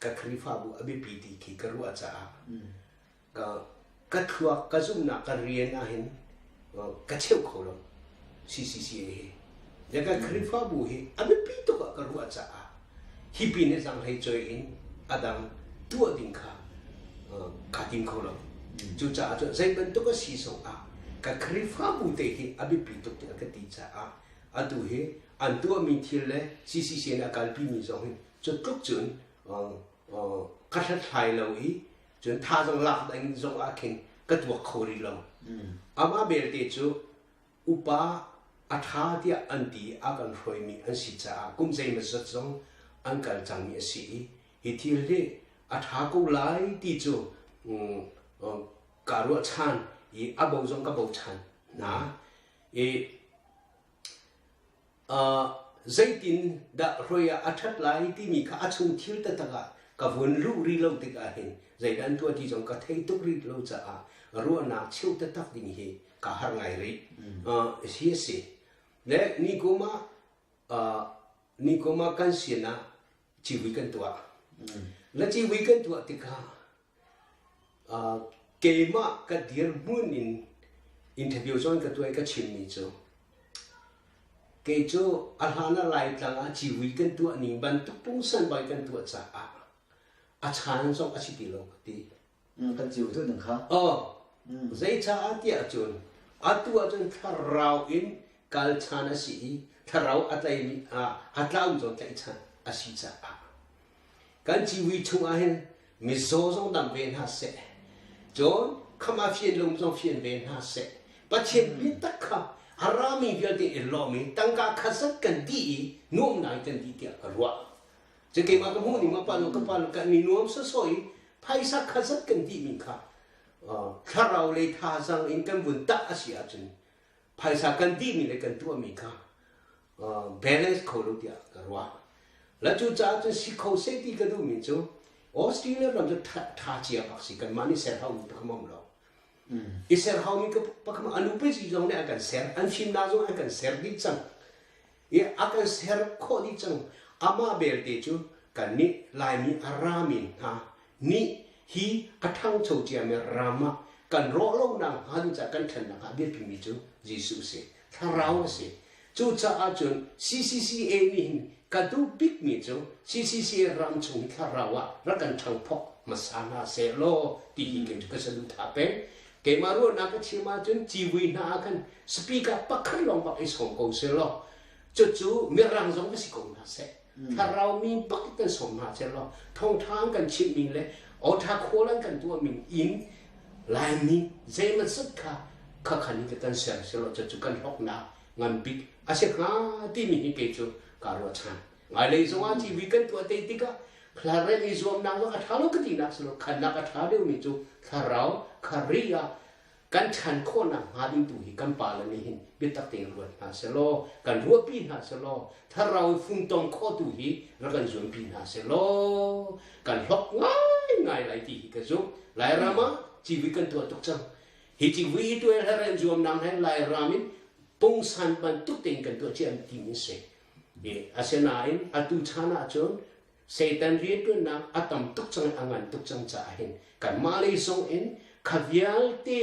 ka Khrihfabu a biapi ti khi ka ruah caah ka ka thluak ka zumhnak ka rian ahhin ka cheu kho lo CCCA hi le ka Khrihfabu hi a biapi tuk ah ka ruah caah hi pin hi zanghlei choi in a dang tuah ding kha kaa tim kho lo. Cucaah cun zei bantuk a si zong ah ka Khrihfabu te hi a biapi tuk tiah ka ti caah atu hi an tuahmi thil le CCC nih a kalpimi zong hi cu tluk cun ka hlathlai lo i. Cun thazaang lak ding zong ah khin ka tuak kho rih lo. Amah belte cu upa a ṭha tiah an ti a kan hruaimi an si caah kum zeimawzat zong an kal cangmi a si i hi thil hi a ṭha ko lai ti cu kaa ruahchan i a bo zong ka bochan hna. I Zeitin dah hruai ah a ṭhat lai timi kha a chung thil taktak ah ka vun luh rih lo tikah hin zeidah an tuah ti zong ka thei tuk rih lo caah ruahnak cheuh taktak ding hi kaa harh ngai rih. Hi a si. Le nikum ah nikum ah kan sin ah civui kan tuah. Le civui kan tuah tikah Keimah ka dirhmun in interview zong ka tuah i ka chimmi cu kei cu a hlan ah Laitlang ah civui kan tuah ning bantuk pungsan bang kan tuah caah a chan zong a si ti lo ka ti. Kan civui tuah ning kha. Aw. Zeicaah tiah cun atu ahcun thlarau in kal chan a si i thlarau a tlaimi a tlaumi zong tlaih chan a si caah Kan civui chung ahhin mizaw zong dam ve hna seh. Cun kham a fian lo zong fian ve hna seh. Pathian biatak kha a rami vialte i lawm i tangka khat kan dih i nuamnak kan dih tiah ka ruah. Cu keimah ka hmuh ning ma pa ka pa kan ni nuam sawsawh i phaisa khat kan dihmi kha thlarau lei thazaang in kan vun tah a si ahcun phaisa kan dihmi le kan tuahmi kha balance kho lo tiah ka ruah. La cu caah cun si kho seh ti ka duhmi cu Australia ram cu tha cia bak si kanmah nih ser haumi pakhat um lo. I ser haumi ka pakhat anu pe zong nih a kan ser an fimnak zong an kan ser dih cang. I a kan ser khawh dih cang. Amah belte cu kannih Laimi a rami hna nih hi a ṭhangcho ciami ram ah kan rawh lonak hnga ding caah kan ṭhannak ah biapimi cu Jesuh a si. Thlarau a si. Cucaah cun CCCA nih hin ka duh bikmi cu CCCA ram chung hi thlarau ah rak kan ṭhangphok hmasa hna seh law ti hi kei cu ka saduhthah peng. Keimah ruahnak ka chim ahcun civui hna ah khan speaker pakhat lawng bak i sawm ko seh law cucu mirang zong va si ko hna seh. Thlarau mi bak kan sawm hna seh law thawngṭha an kan chimhmi le awṭha khawl an kan tuahmi in Laimi zeimat zat kha khakhan in kan ser seh law cucu kan hlawknak ngan bik a si hnga timi hi kei cu kaa ruahchan. Ngailei zongah TV kan tuah te tikah thlarau i zuamnak zong a ṭha lo ka tinak si lo khannak a ṭha deuhmi cu thlarau khari ah kan ṭhan khawhnak hnga ding tu hi kan pale nih hin biatak tein ruat hna selaw kan ruahpi hna selaw thlarau i funtom khawh tu hi rak kan zuampi hna selaw kan hlawk ngaingai lai ti hi ka zumh. Lairam ah civui kan tuah tuk cang. Hi civui hi tuah hla zuamnak he Lairam in pungsan bantuk tein kan tuah cia timi si. Asinain atu chan ahcun Satan rianṭuannak a tam tuk cang i a ngan tuk cang caah hin kanmah lei zong in kha vialte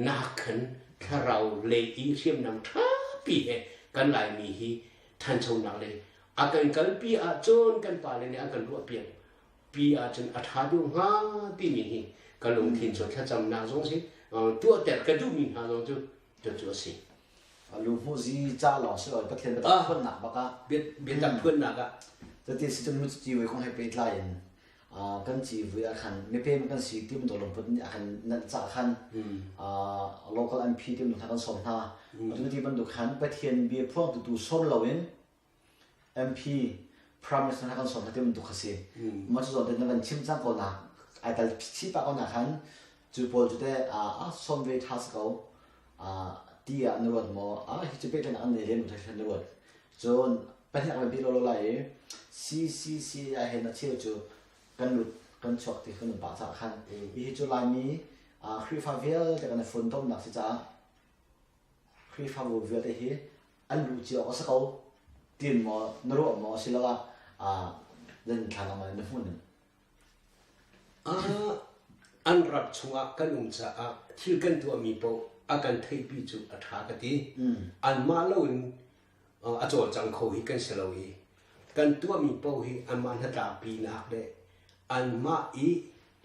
nakkhan thlarau lei i hriamnam ṭhapi he kan Laimi hi ṭhanchonak lei a kan kalpi ahcun kan pale nih an kan ruahpiak pi ahcun a ṭha deuh hnga timi hi ka lungthin cu thlacamnak zong si tuahter ka duhmi hna zong cu cucu a si. Luhmuhzi ca lawng si lo Pathian biatak phuannak bak ah biatak phuannak ah cuti si cun civui kong he pehtlai in kan civui ah khan mipem kan si ti bantuk lungput nih a kan nanh cah khan local MP ti bantuk hna kan sawm hna atu ti bantuk khan Pathian bia phuangtu tu sawm loin MP Prime Minister hna kan sawm hna ti bantuk kha si. Mah cu zawn te na kan chim cang ko na ai tal chih pah ko na khan cu pawl cu teh a sawm ve tha si ko ti ah na ruat maw a hi cu pehtlaihnak an nei lem lo na ruat cun pahnih kan pi lo lo lai i CCC ah hin a cheu cu kan lut kan chuak ti kan pah cah khan hi cu Laimi Khrihfa vialte kan i funtomnak si caah Khrihfabu vialte hi an luh cio awk a si ko tiin maw na ruah maw asiloah nan thla na hmuh ning? An ram chungah kan um caah thil kan tuahmi paoh a kan theihpi cu a ṭha ka ti. Anmah loin a cawlcang kho hi kan si lo i kan tuahmi paoh hi anmah hnatlakpinak le anmah i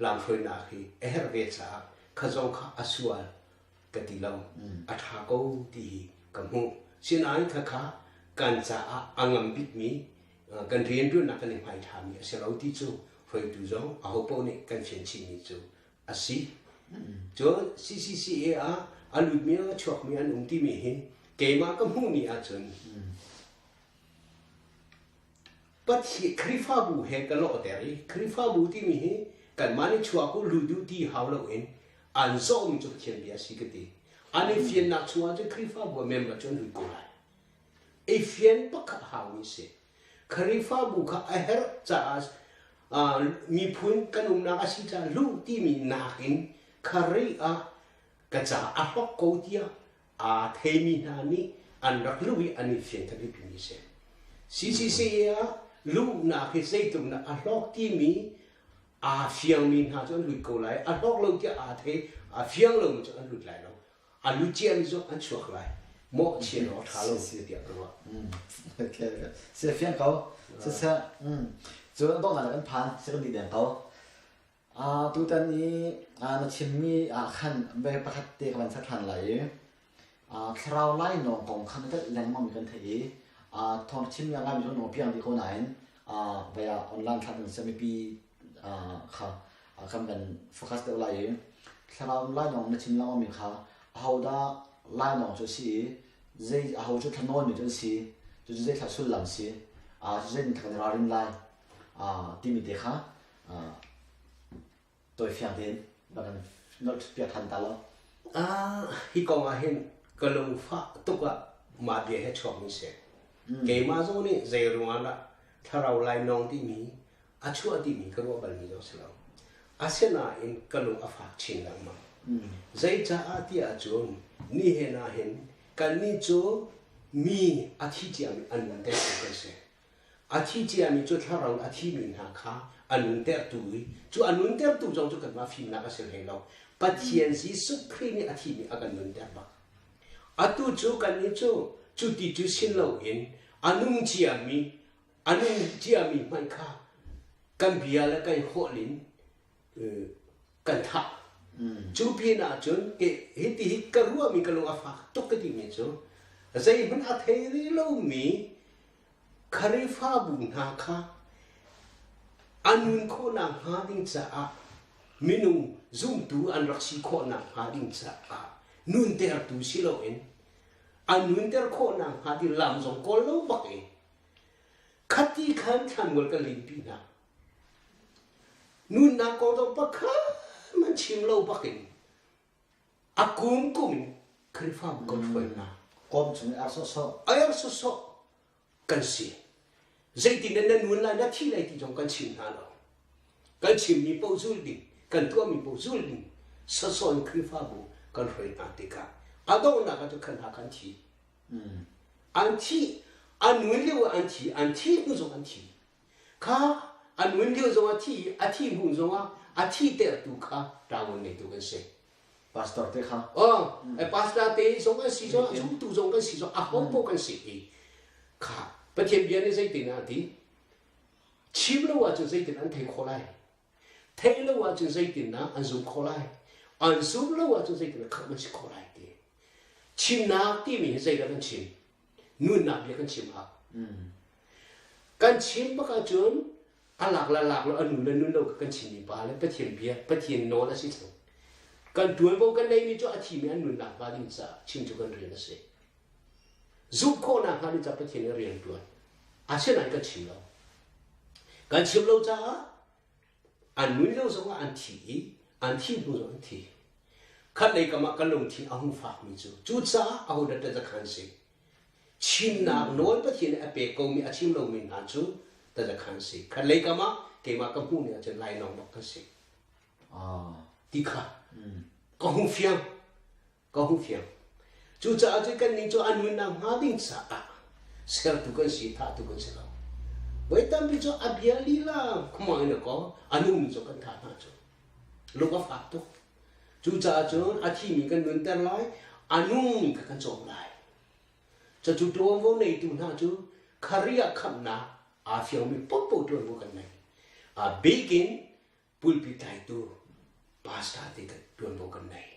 lamhruainak hi a herh ve caah kha zong kha a sual ka ti lo. A ṭha ko ti hi ka hmuh. Sinain khakha kan caah a ngam bikmi kan rianṭuannak kan i hmaithami a si lo ti cu hruaitu zong ahopaoh nih kan fian chihmi cu. A si. Cun CCCA ah a lutmi a chuakmi an um timi hi keimah ka hmuhmi ahcun Pathian Khrihfabu he ka lawhter i Khrihfabu timi hi kanmah nih chuak u lut u ti hau loin an zawhmi cu Pathian bia a si ka ti. An i fiannak chungah cun Khrihfabu a member cu an lut ko lai. I fian pakhat haumi si. Khrihfabu kha a herh caah miphun kan umnak a si caah luh timi nakin Khrih ah ka ca a hlawk ko tiah aa theimi hna nih an rak luh i an i fian kha biapimi a si. CCCA ah luhnak hi zeitluk dah a hlawk timi aa fiangmi hna cu an lut ko lai. A hlawk lo tiah aa thei, aa fiang lomi cu an lut lai lo. A lut ciami zong an chuak lai. Mawhchiat awk a ṭha lo tiah ka ruah. Okay. Si fiang ko. Siseh. Cun a donghnak kan phan. Si kan dih deng ko. Tutan i na chimmi ah khan ve pakhat te ka van ser ṭhan lai i thlarau lainawng kong kha na telh lengmang mi kan theih i thawng chimmi a ngaimi cu an piang dih ko nain vai ah online thlah kan si mipi kha kan van focus deuh lai i thlarau lainawng na chim lengmang mi kha ahodah lainawng cu a si i zei aho cu thlanawn mi cu an si cucu zei thla sullam si cu zei nih kan i ralrin lai timi te kha tawifiang tein va kan nolh piak than ta law. Hi kong ah hin ka lungfah tuk ah mah bia he chuakmi si. Keimah zong nih zei ruangah dah thlarau lainawng timi a chuah timi ka ruah balmi zong si lo. Asinain ka lung a fak chin lengmang. Zeicaah ti ahcun nihin ah hin kannih cu mi a thi ciami an nuntertu kan si. A thi ciami cu thlarau a thimi hna kha a nuntertu i cu a nuntertu zong cu kanmah fimnak a si hlei lo. Pathian Jesuh Khrih nih a thimi a kan nunter bak. Atu cu kannih cu cu ti cu sin loin a nung ciami a nung ciami hmanh kha kan bia le kan holh in kan thah. Cu pin ah cun hiti hi ka ruahmi ka lung a fak tuk ka timi cu zeihmanh a thei rih lomi Khrihfabu hna kha a nun khawhnak hnga ding caah minung zumtu an rak si khawhnak hnga ding caah nuntertu si loin an nunter khawhnak hnga ding lam zong kawl lo bak i khati khan thlanmual kan limpi hna. Nunnak kong zong pakhat man chim lo bak in A kumkum in Khrihfabu kan hruai hna. Kawm chung i ar sawhsawh. Ar sawhsawh kan si. Zeitin na nun lai, na thi lai ti zong kan chim hna lo. Kan chimmi paoh zul ding, kan tuahmi paoh zul ding, sawhsawh in Khrihfabu kan hruai hna tikah a donghnak ah cun khan hna kan thi. An thi, an nun lio ah an thi, an thi hnu zong an thi. Kha a nun lio zongah thi i a thi hnu zongah a thitertu kha ṭaangon ngeitu kan si. Pastor te kha. Oh, pastor te zong kan si zong zumtu zong kan si zong a ho paoh kan si i kha Pathian bia nih zeitin ah a ti? Chim lo ahcun zeitin an thei khawh lai? Theih lo ahcun zeitin dah an zum khawh lai? An zum lo ahcun zeitin dah khamh an si khawh lai ti. Chimnak timi hi zeidah kan chim? Nunnak bia kan chim hau. Kan chim bak ahcun a lak le lak lo a nun le nun lo kan chimmi pa le Pathian bia Pathian nawl a si cang. Kan tuanvo kan neimi cu a thimi an nunnak hnga ding caah chim cu kan rian a si. Zumh khawhnak hnga ding caah Pathian nih rian ṭuan. Asinain kan chim lo. Kan chim lo caah an nun lio zongah an thi i an thi hnu zong an thi. Khat lei kam ah kan lungthin a hung fakmi cu cucaah ahodah tazakhan si. Chimnak nawl Pathian nih a pek komi a chim lomi hna cu tazakhan si. Khat lei kam ah keimah ka hmuh ning ahcun lainawng bak kan si. Ti kha ka hung fiang. Ka hung fiang. Cucaah cun kannih cu a nunnak hnga ding caah sertu kan si, thahtu kan si lo. Voi tampi cu a bia lila khumang in a ko, a nungmi cu kan thah hna cu. Lung a fak tuk. Cucaah cun a thimi kan nunter lai, a nungmi kha kan cawm lai. Cucu ṭuanvo neitu hna cu kharia khamhnak aa fiangmi paohpaoh ṭuanvo kan nei. A bik in pulpit tlaitu pastor te kan tuanvo kan nei.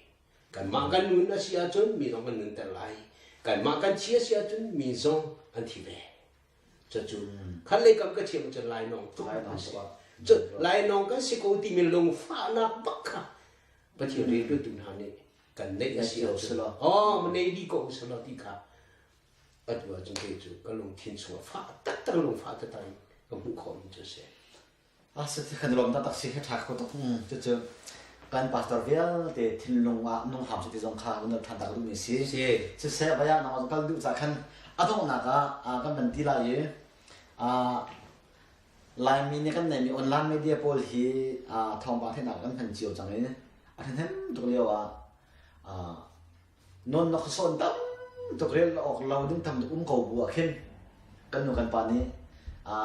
Kanmah kan nun a si ahcun mi zong kan nunter lai. Kanmah kan thi a si ahcun mi zong an thi ve. Cucu khat lei kam ka thiam cun lainawng tuk kan si. Cun lainawng kan si ko timi lungfahnak bak kha. Pathian rianṭuantu hna nih kan neih a si ahcun aw ma nei dih ko usih law ti kha atu ahcun kei cu ka lungthin chungah fah taktak lungfah taktak in ka hmuh khawhmi cu a si. A si kan lawm taktak si hi ṭha kho tuk. Cucu kan pastor vialte thinlung ah nung hram si ti zong kha kan ṭhan tak duhmi si. Siseh vaya nang kal duh ca khan a donghnak ah kan van ti lai i Laimi nih kan neihmi online media pawl hi thawngpang theihnak kan hman cio cang i a ṭhahnem tuk lio ah Non na khuasawn tam tuk rel awk lo ding tam tuk um ko bu ah khin kan nu kan pa nih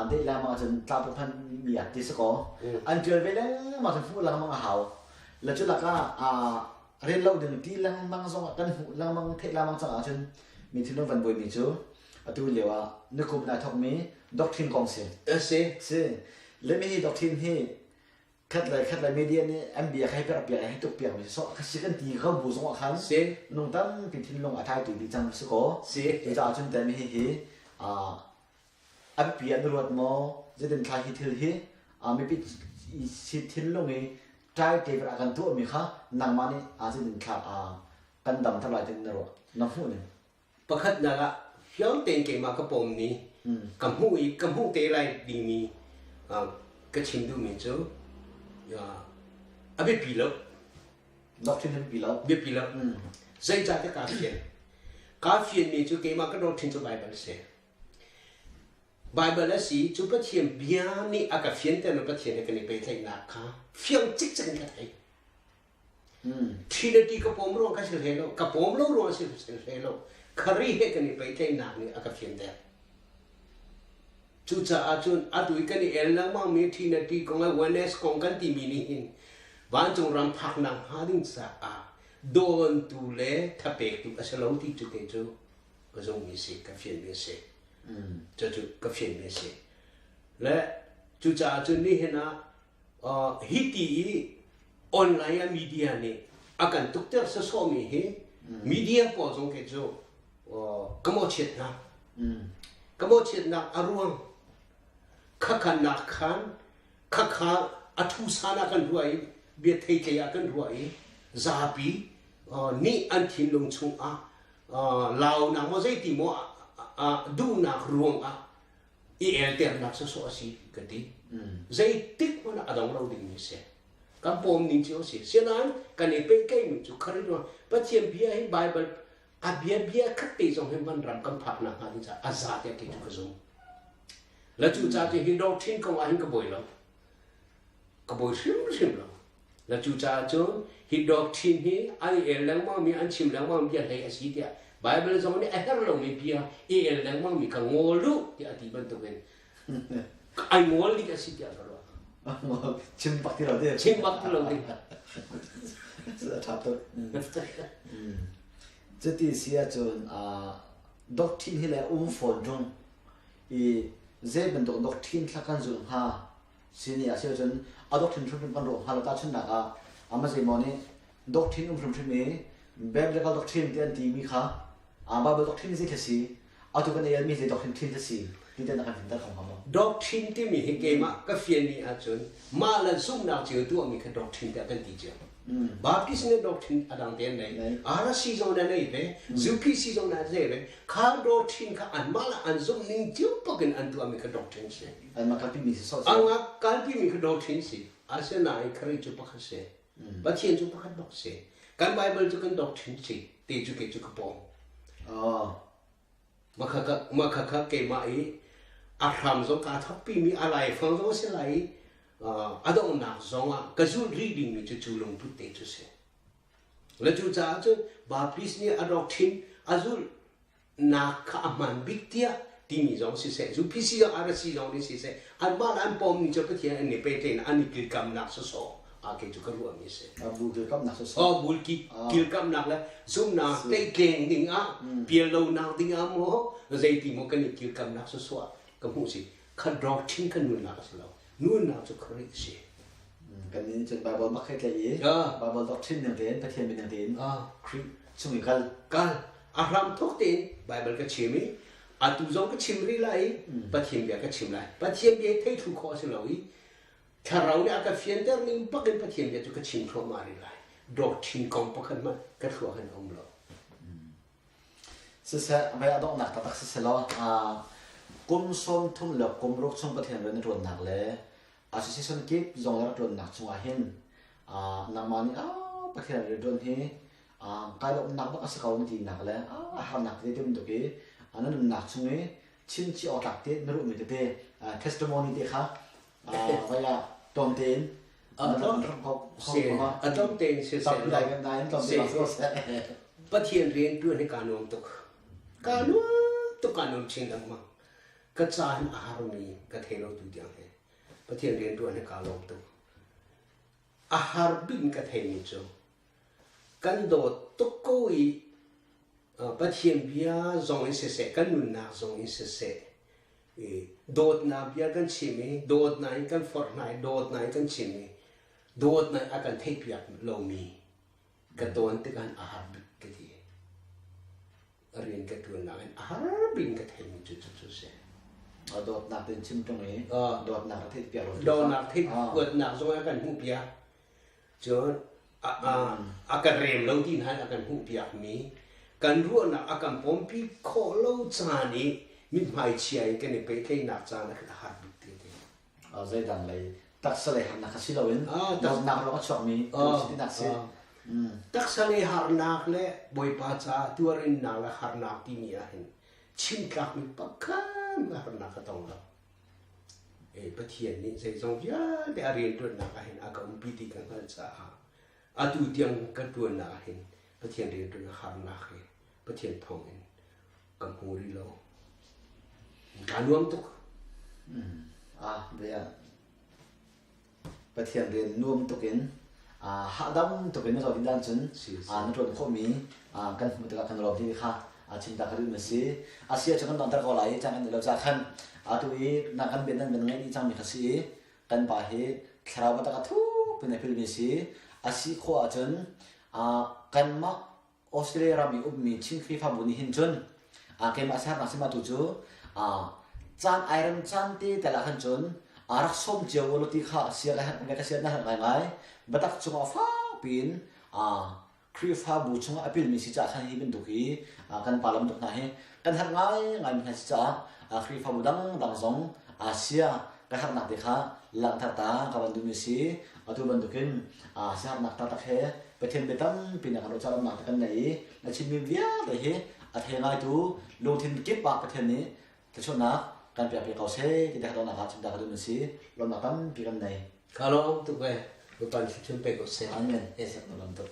deh lengmang ahcun tla hman mi ah ti si kaw an ṭial ve lengmang cun hmuh lengmang a hau. Le cu lakah rel lo ding ti lengmang zong ah kan hmuh lengmang theih lengmang cang ahcun mi thinlung van buaimi cu atu lio ah nikum nai thawkmi doctrine kong si. Si. Si. Le mi hi doctrine hi khat le khat le media nih an bia kha hei piak hei tuk piak mi so si kan ti ko bu zong ah khan si nung tampi thinlung a thai tu dih cang si ko si cucaah cun te mi hi hi a biapi ah na ruat maw zeitin thla hi thil hi mipi si thinlung i trai te a kan tuah mi kha nangmah nih a zeitin thla kan dam thar lai tin na ruah na hmuh ning Pakhatnak ah fiang tein keimah ka pawm ni ka hmuh i ka hmuh te lai dingmi ka chim duhmi cu a biapi lo. Doctrine a biapi lo. Biapi lo. Zeicahtiah kaa fian. Kaa fianmi cu keimah ka doctrine cu Bible a si. Bible a si cu Pathian bia nih a ka fianter mi Pathian he kan i pehtlaihnak kha fiang cikcek in ka thei. Trinity ka pawm ruang ka si hlei lo, ka pawm lo ruang si hlei lo. Khari he kan i pehtlaihnak nih a ka fianter. Cucaah cun atu i kan i el lengmang mi Trinity kong le oneness kong kan timi nih hin vancung ram phaknak hnga ding caah dawntu le thapektu a si lo ti cu te cu ka zummi si, ka fianmi a si. Cucu ka fianmi a si. Le cucaah cun nihin ah hi ti i online ah media nih a kan tukter sawsawhmi hi media pawl zong kei cu ka mawhchiat hna. Ka mawhchiatnak a ruang khakhan nak khan khakha a thu san ah kan ruah i bia theitlei ah kan ruah i zapi nih an thinlung chungah launak maw zeiti maw duhnak ruangah i elternak sawsawh a si ka ti. Zeitik hmanh ah a dong lo dingmi a si. Kan pawm ning cio a si. Sinain kan i pehtlaihmi cu kha rin Pathian bia hi Bible a bia bia khat te zong hin van ram kan phak nak hnga ding caah a za tiah kei cu ka zum. La cu ca cu hi doctrine kong ah hin ka buai lo. Ka buai hrimhrim lo. Na cucaah cun hi doctrine hi an i el lengmangmi an chim lengmang bia hlei a si tiah Bible zong nih a herh lomi bia i el lengmangmi kha ngawl u tiah a ti bantukin ai ngawl ding a si tiah ka ruah. Chim bak ti lo ding. Chim bak ti lo ding. Ṭha tuk. Cuti si ahcun doctrine hi le um fawn ṭung i zei bantuk doctrine thla kan zulh hnga Sini a si ahcun a doctrine hrimhrim kan ruah hnga lo tahchunhnak ah amah zeimaw nih doctrine um hrimhrim i biblical doctrine ti an timi kha Bible doctrine zei khi si atu kan elmi zei doctrine thin khi si ti te na kan finter kho hnga maw? Doctrine timi hi keimah ka fianmi ahcun mah le zumhnak cio tuahmi kha doctrine tiah kan ti cio. Baptist nih doctrine a dang te an nei. RC zong na nei ve, UPC zong na nei ve. Kha doctrine kha anmah le an zumh ning cio pakin an tuahmi kha doctrine si. Anmah kalpimi si sawh. Anmah kalpimi kha doctrine si. Asinain Khrih cu pakhat si. Pathian cu pakhat bak si. Kan Bible cu kan doctrine si. Ti cu kei cu ka pawm. Oh. Mah kha keimah i a hram zong kaa thawkpimi a laifang zong a si lai i a donghnak zong ah ka zulh rih dingmi cu cu lungput te cu si. Le cucaah cun Baptist nih a doctrine a zulh nak kha a hmaan bik tiah timi zong siseh, UPC zong RC zong nih siseh, anmah le an pawmmi cu Pathian an i pehtlaihnak, an i kilkamnak sawsawh ah kei cu ka ruahmi a si. Bu kilkamnak sawsawh. Oh, bu kilkamnak le zumhnak tleihtleng ding ah, pial lonak ding ah maw, zeiti maw kan i kilkamnak sawsawh ah ka hmuh si. Kha doctrine kha nunnak a si lo. Nunnak cu Khrih a si. Kan nih cun Bible bak he tlaih i Bible doctrine ning tein Pathian min ning tein Khrih chung i kal. Kal. A hram thawk tein Bible ka chim i atu zong ka chim rih lai i Pathian bia ka chim lai. Pathian bia thei thlu khawh a si lo i Thlarau nih a ka fianter ning bak in Pathian bia cu ka chim thluahmah rih lai. Doctrine kong pakhat hmanh ka thluak in a um lo. Siseh, vei a donghnak taktak siseh law, kum 30 le kum ruk chung Pathian rian na ṭuannak le association kip zong na rak ṭuannak chungah hin nangmah nih Pathian rian ṭuan hi kai lawmhnak bak a si ko na tinak le harnak tete ti bantuk i na nunnak chung i chimchih awk tlak te na ruahmi tete testimony te kha vai ah tlawm tein a tlawm tein siseh Pathian rian ṭuan hi kaa nuam tuk. Kaa nuam tuk kaa nuam chin lengmang. Ka caan a harmi ka thei lo tu tiang hi. Pathian rian ṭuan hi kaa lawm tuk. A har bik in ka theimi cu kan dawt tuk ko i Pathian bia zong in siseh, kan nunnak zong in siseh, dawtnak bia kan chim i dawtnak in kan forh hna i dawtnak in kan chim i dawtnak a kan theihpiak lomi ka tawn tikah a har bik ka ti. Rian ka ṭuannak in a har bik in ka theihmi cu cucu a si. Dawtnak tein chim ṭung i dawtnak a theihpiak lo. Dawtnak theihpiaknak zong a kan hmuhpiak. Cun a kan rem lo ti hna a kan hmuhpiakmi kan ruahnak a kan pawmpi khawh lo caan i mithmai chia in kan i pehtlaihnak caan ah a har bik ti ti. Zeidang lei taksa lei harnak kha si loin dawtnak lawng a chuakmi tinak si. Taksa lei harnak le Bawipa caah tuarinnak le harnak timi ah hin chimtlakmi pakhat harnak ka tong lo. Pathian nih zeizong vialte a rianṭuannak ah hin a ka umpi ti ka hngalh caah atu tiang ka ṭuannak ah hin Pathian rianṭuan harnak hi Pathian thawngin ka hmu rih lo. Kaa nuam tuk. Ah, bia. Pathian rian nuam tuk in hahdam tuk in na zoh dan cun na ṭuan khawhmi kan hmuh tikah kan lawm ti kha chim ta ka duhmi a si. A si ahcun kan donghter ko lai i caan kan i lo ca khan atu i na kan bia nan ban ngaih dih cangmi kha si i kan pa hi thlarau biatak a thuk pin a pilmi si. A si khawh ahcun kanmah Australia ram i ummi Chin Khrihfabu nih hin cun keimah sernak sima tu cu caan ai rem caan te tel ah khan cun rak sawm cio u law ti kha sia ka sia na herh ngaingai. Biatak cungah fak piin Khrihfabu chungah a pilmi si caah khan hi bantuk hi kan pa lam tuk hna hi kan herh ngaingai mi hna si caah Khrihfabu dangdang zong sia ka herhnak te kha langhter ta ka van duhmi si. Atu bantukin siaherhnak taktak he Pathian bia tampi na kan ruahcahnak te kan nei i na chimmi vialte hi a thei ngaitu lungthin kip ah Pathian nih thluachuahnak kan pek piak ko seh ti te nak ah chim ta ka duhmi si. Lawmnak tampi kan nei. Ka lawm tuk e. Bawipa nih thluachuah pe ko seh. Amen. Lawm tuk.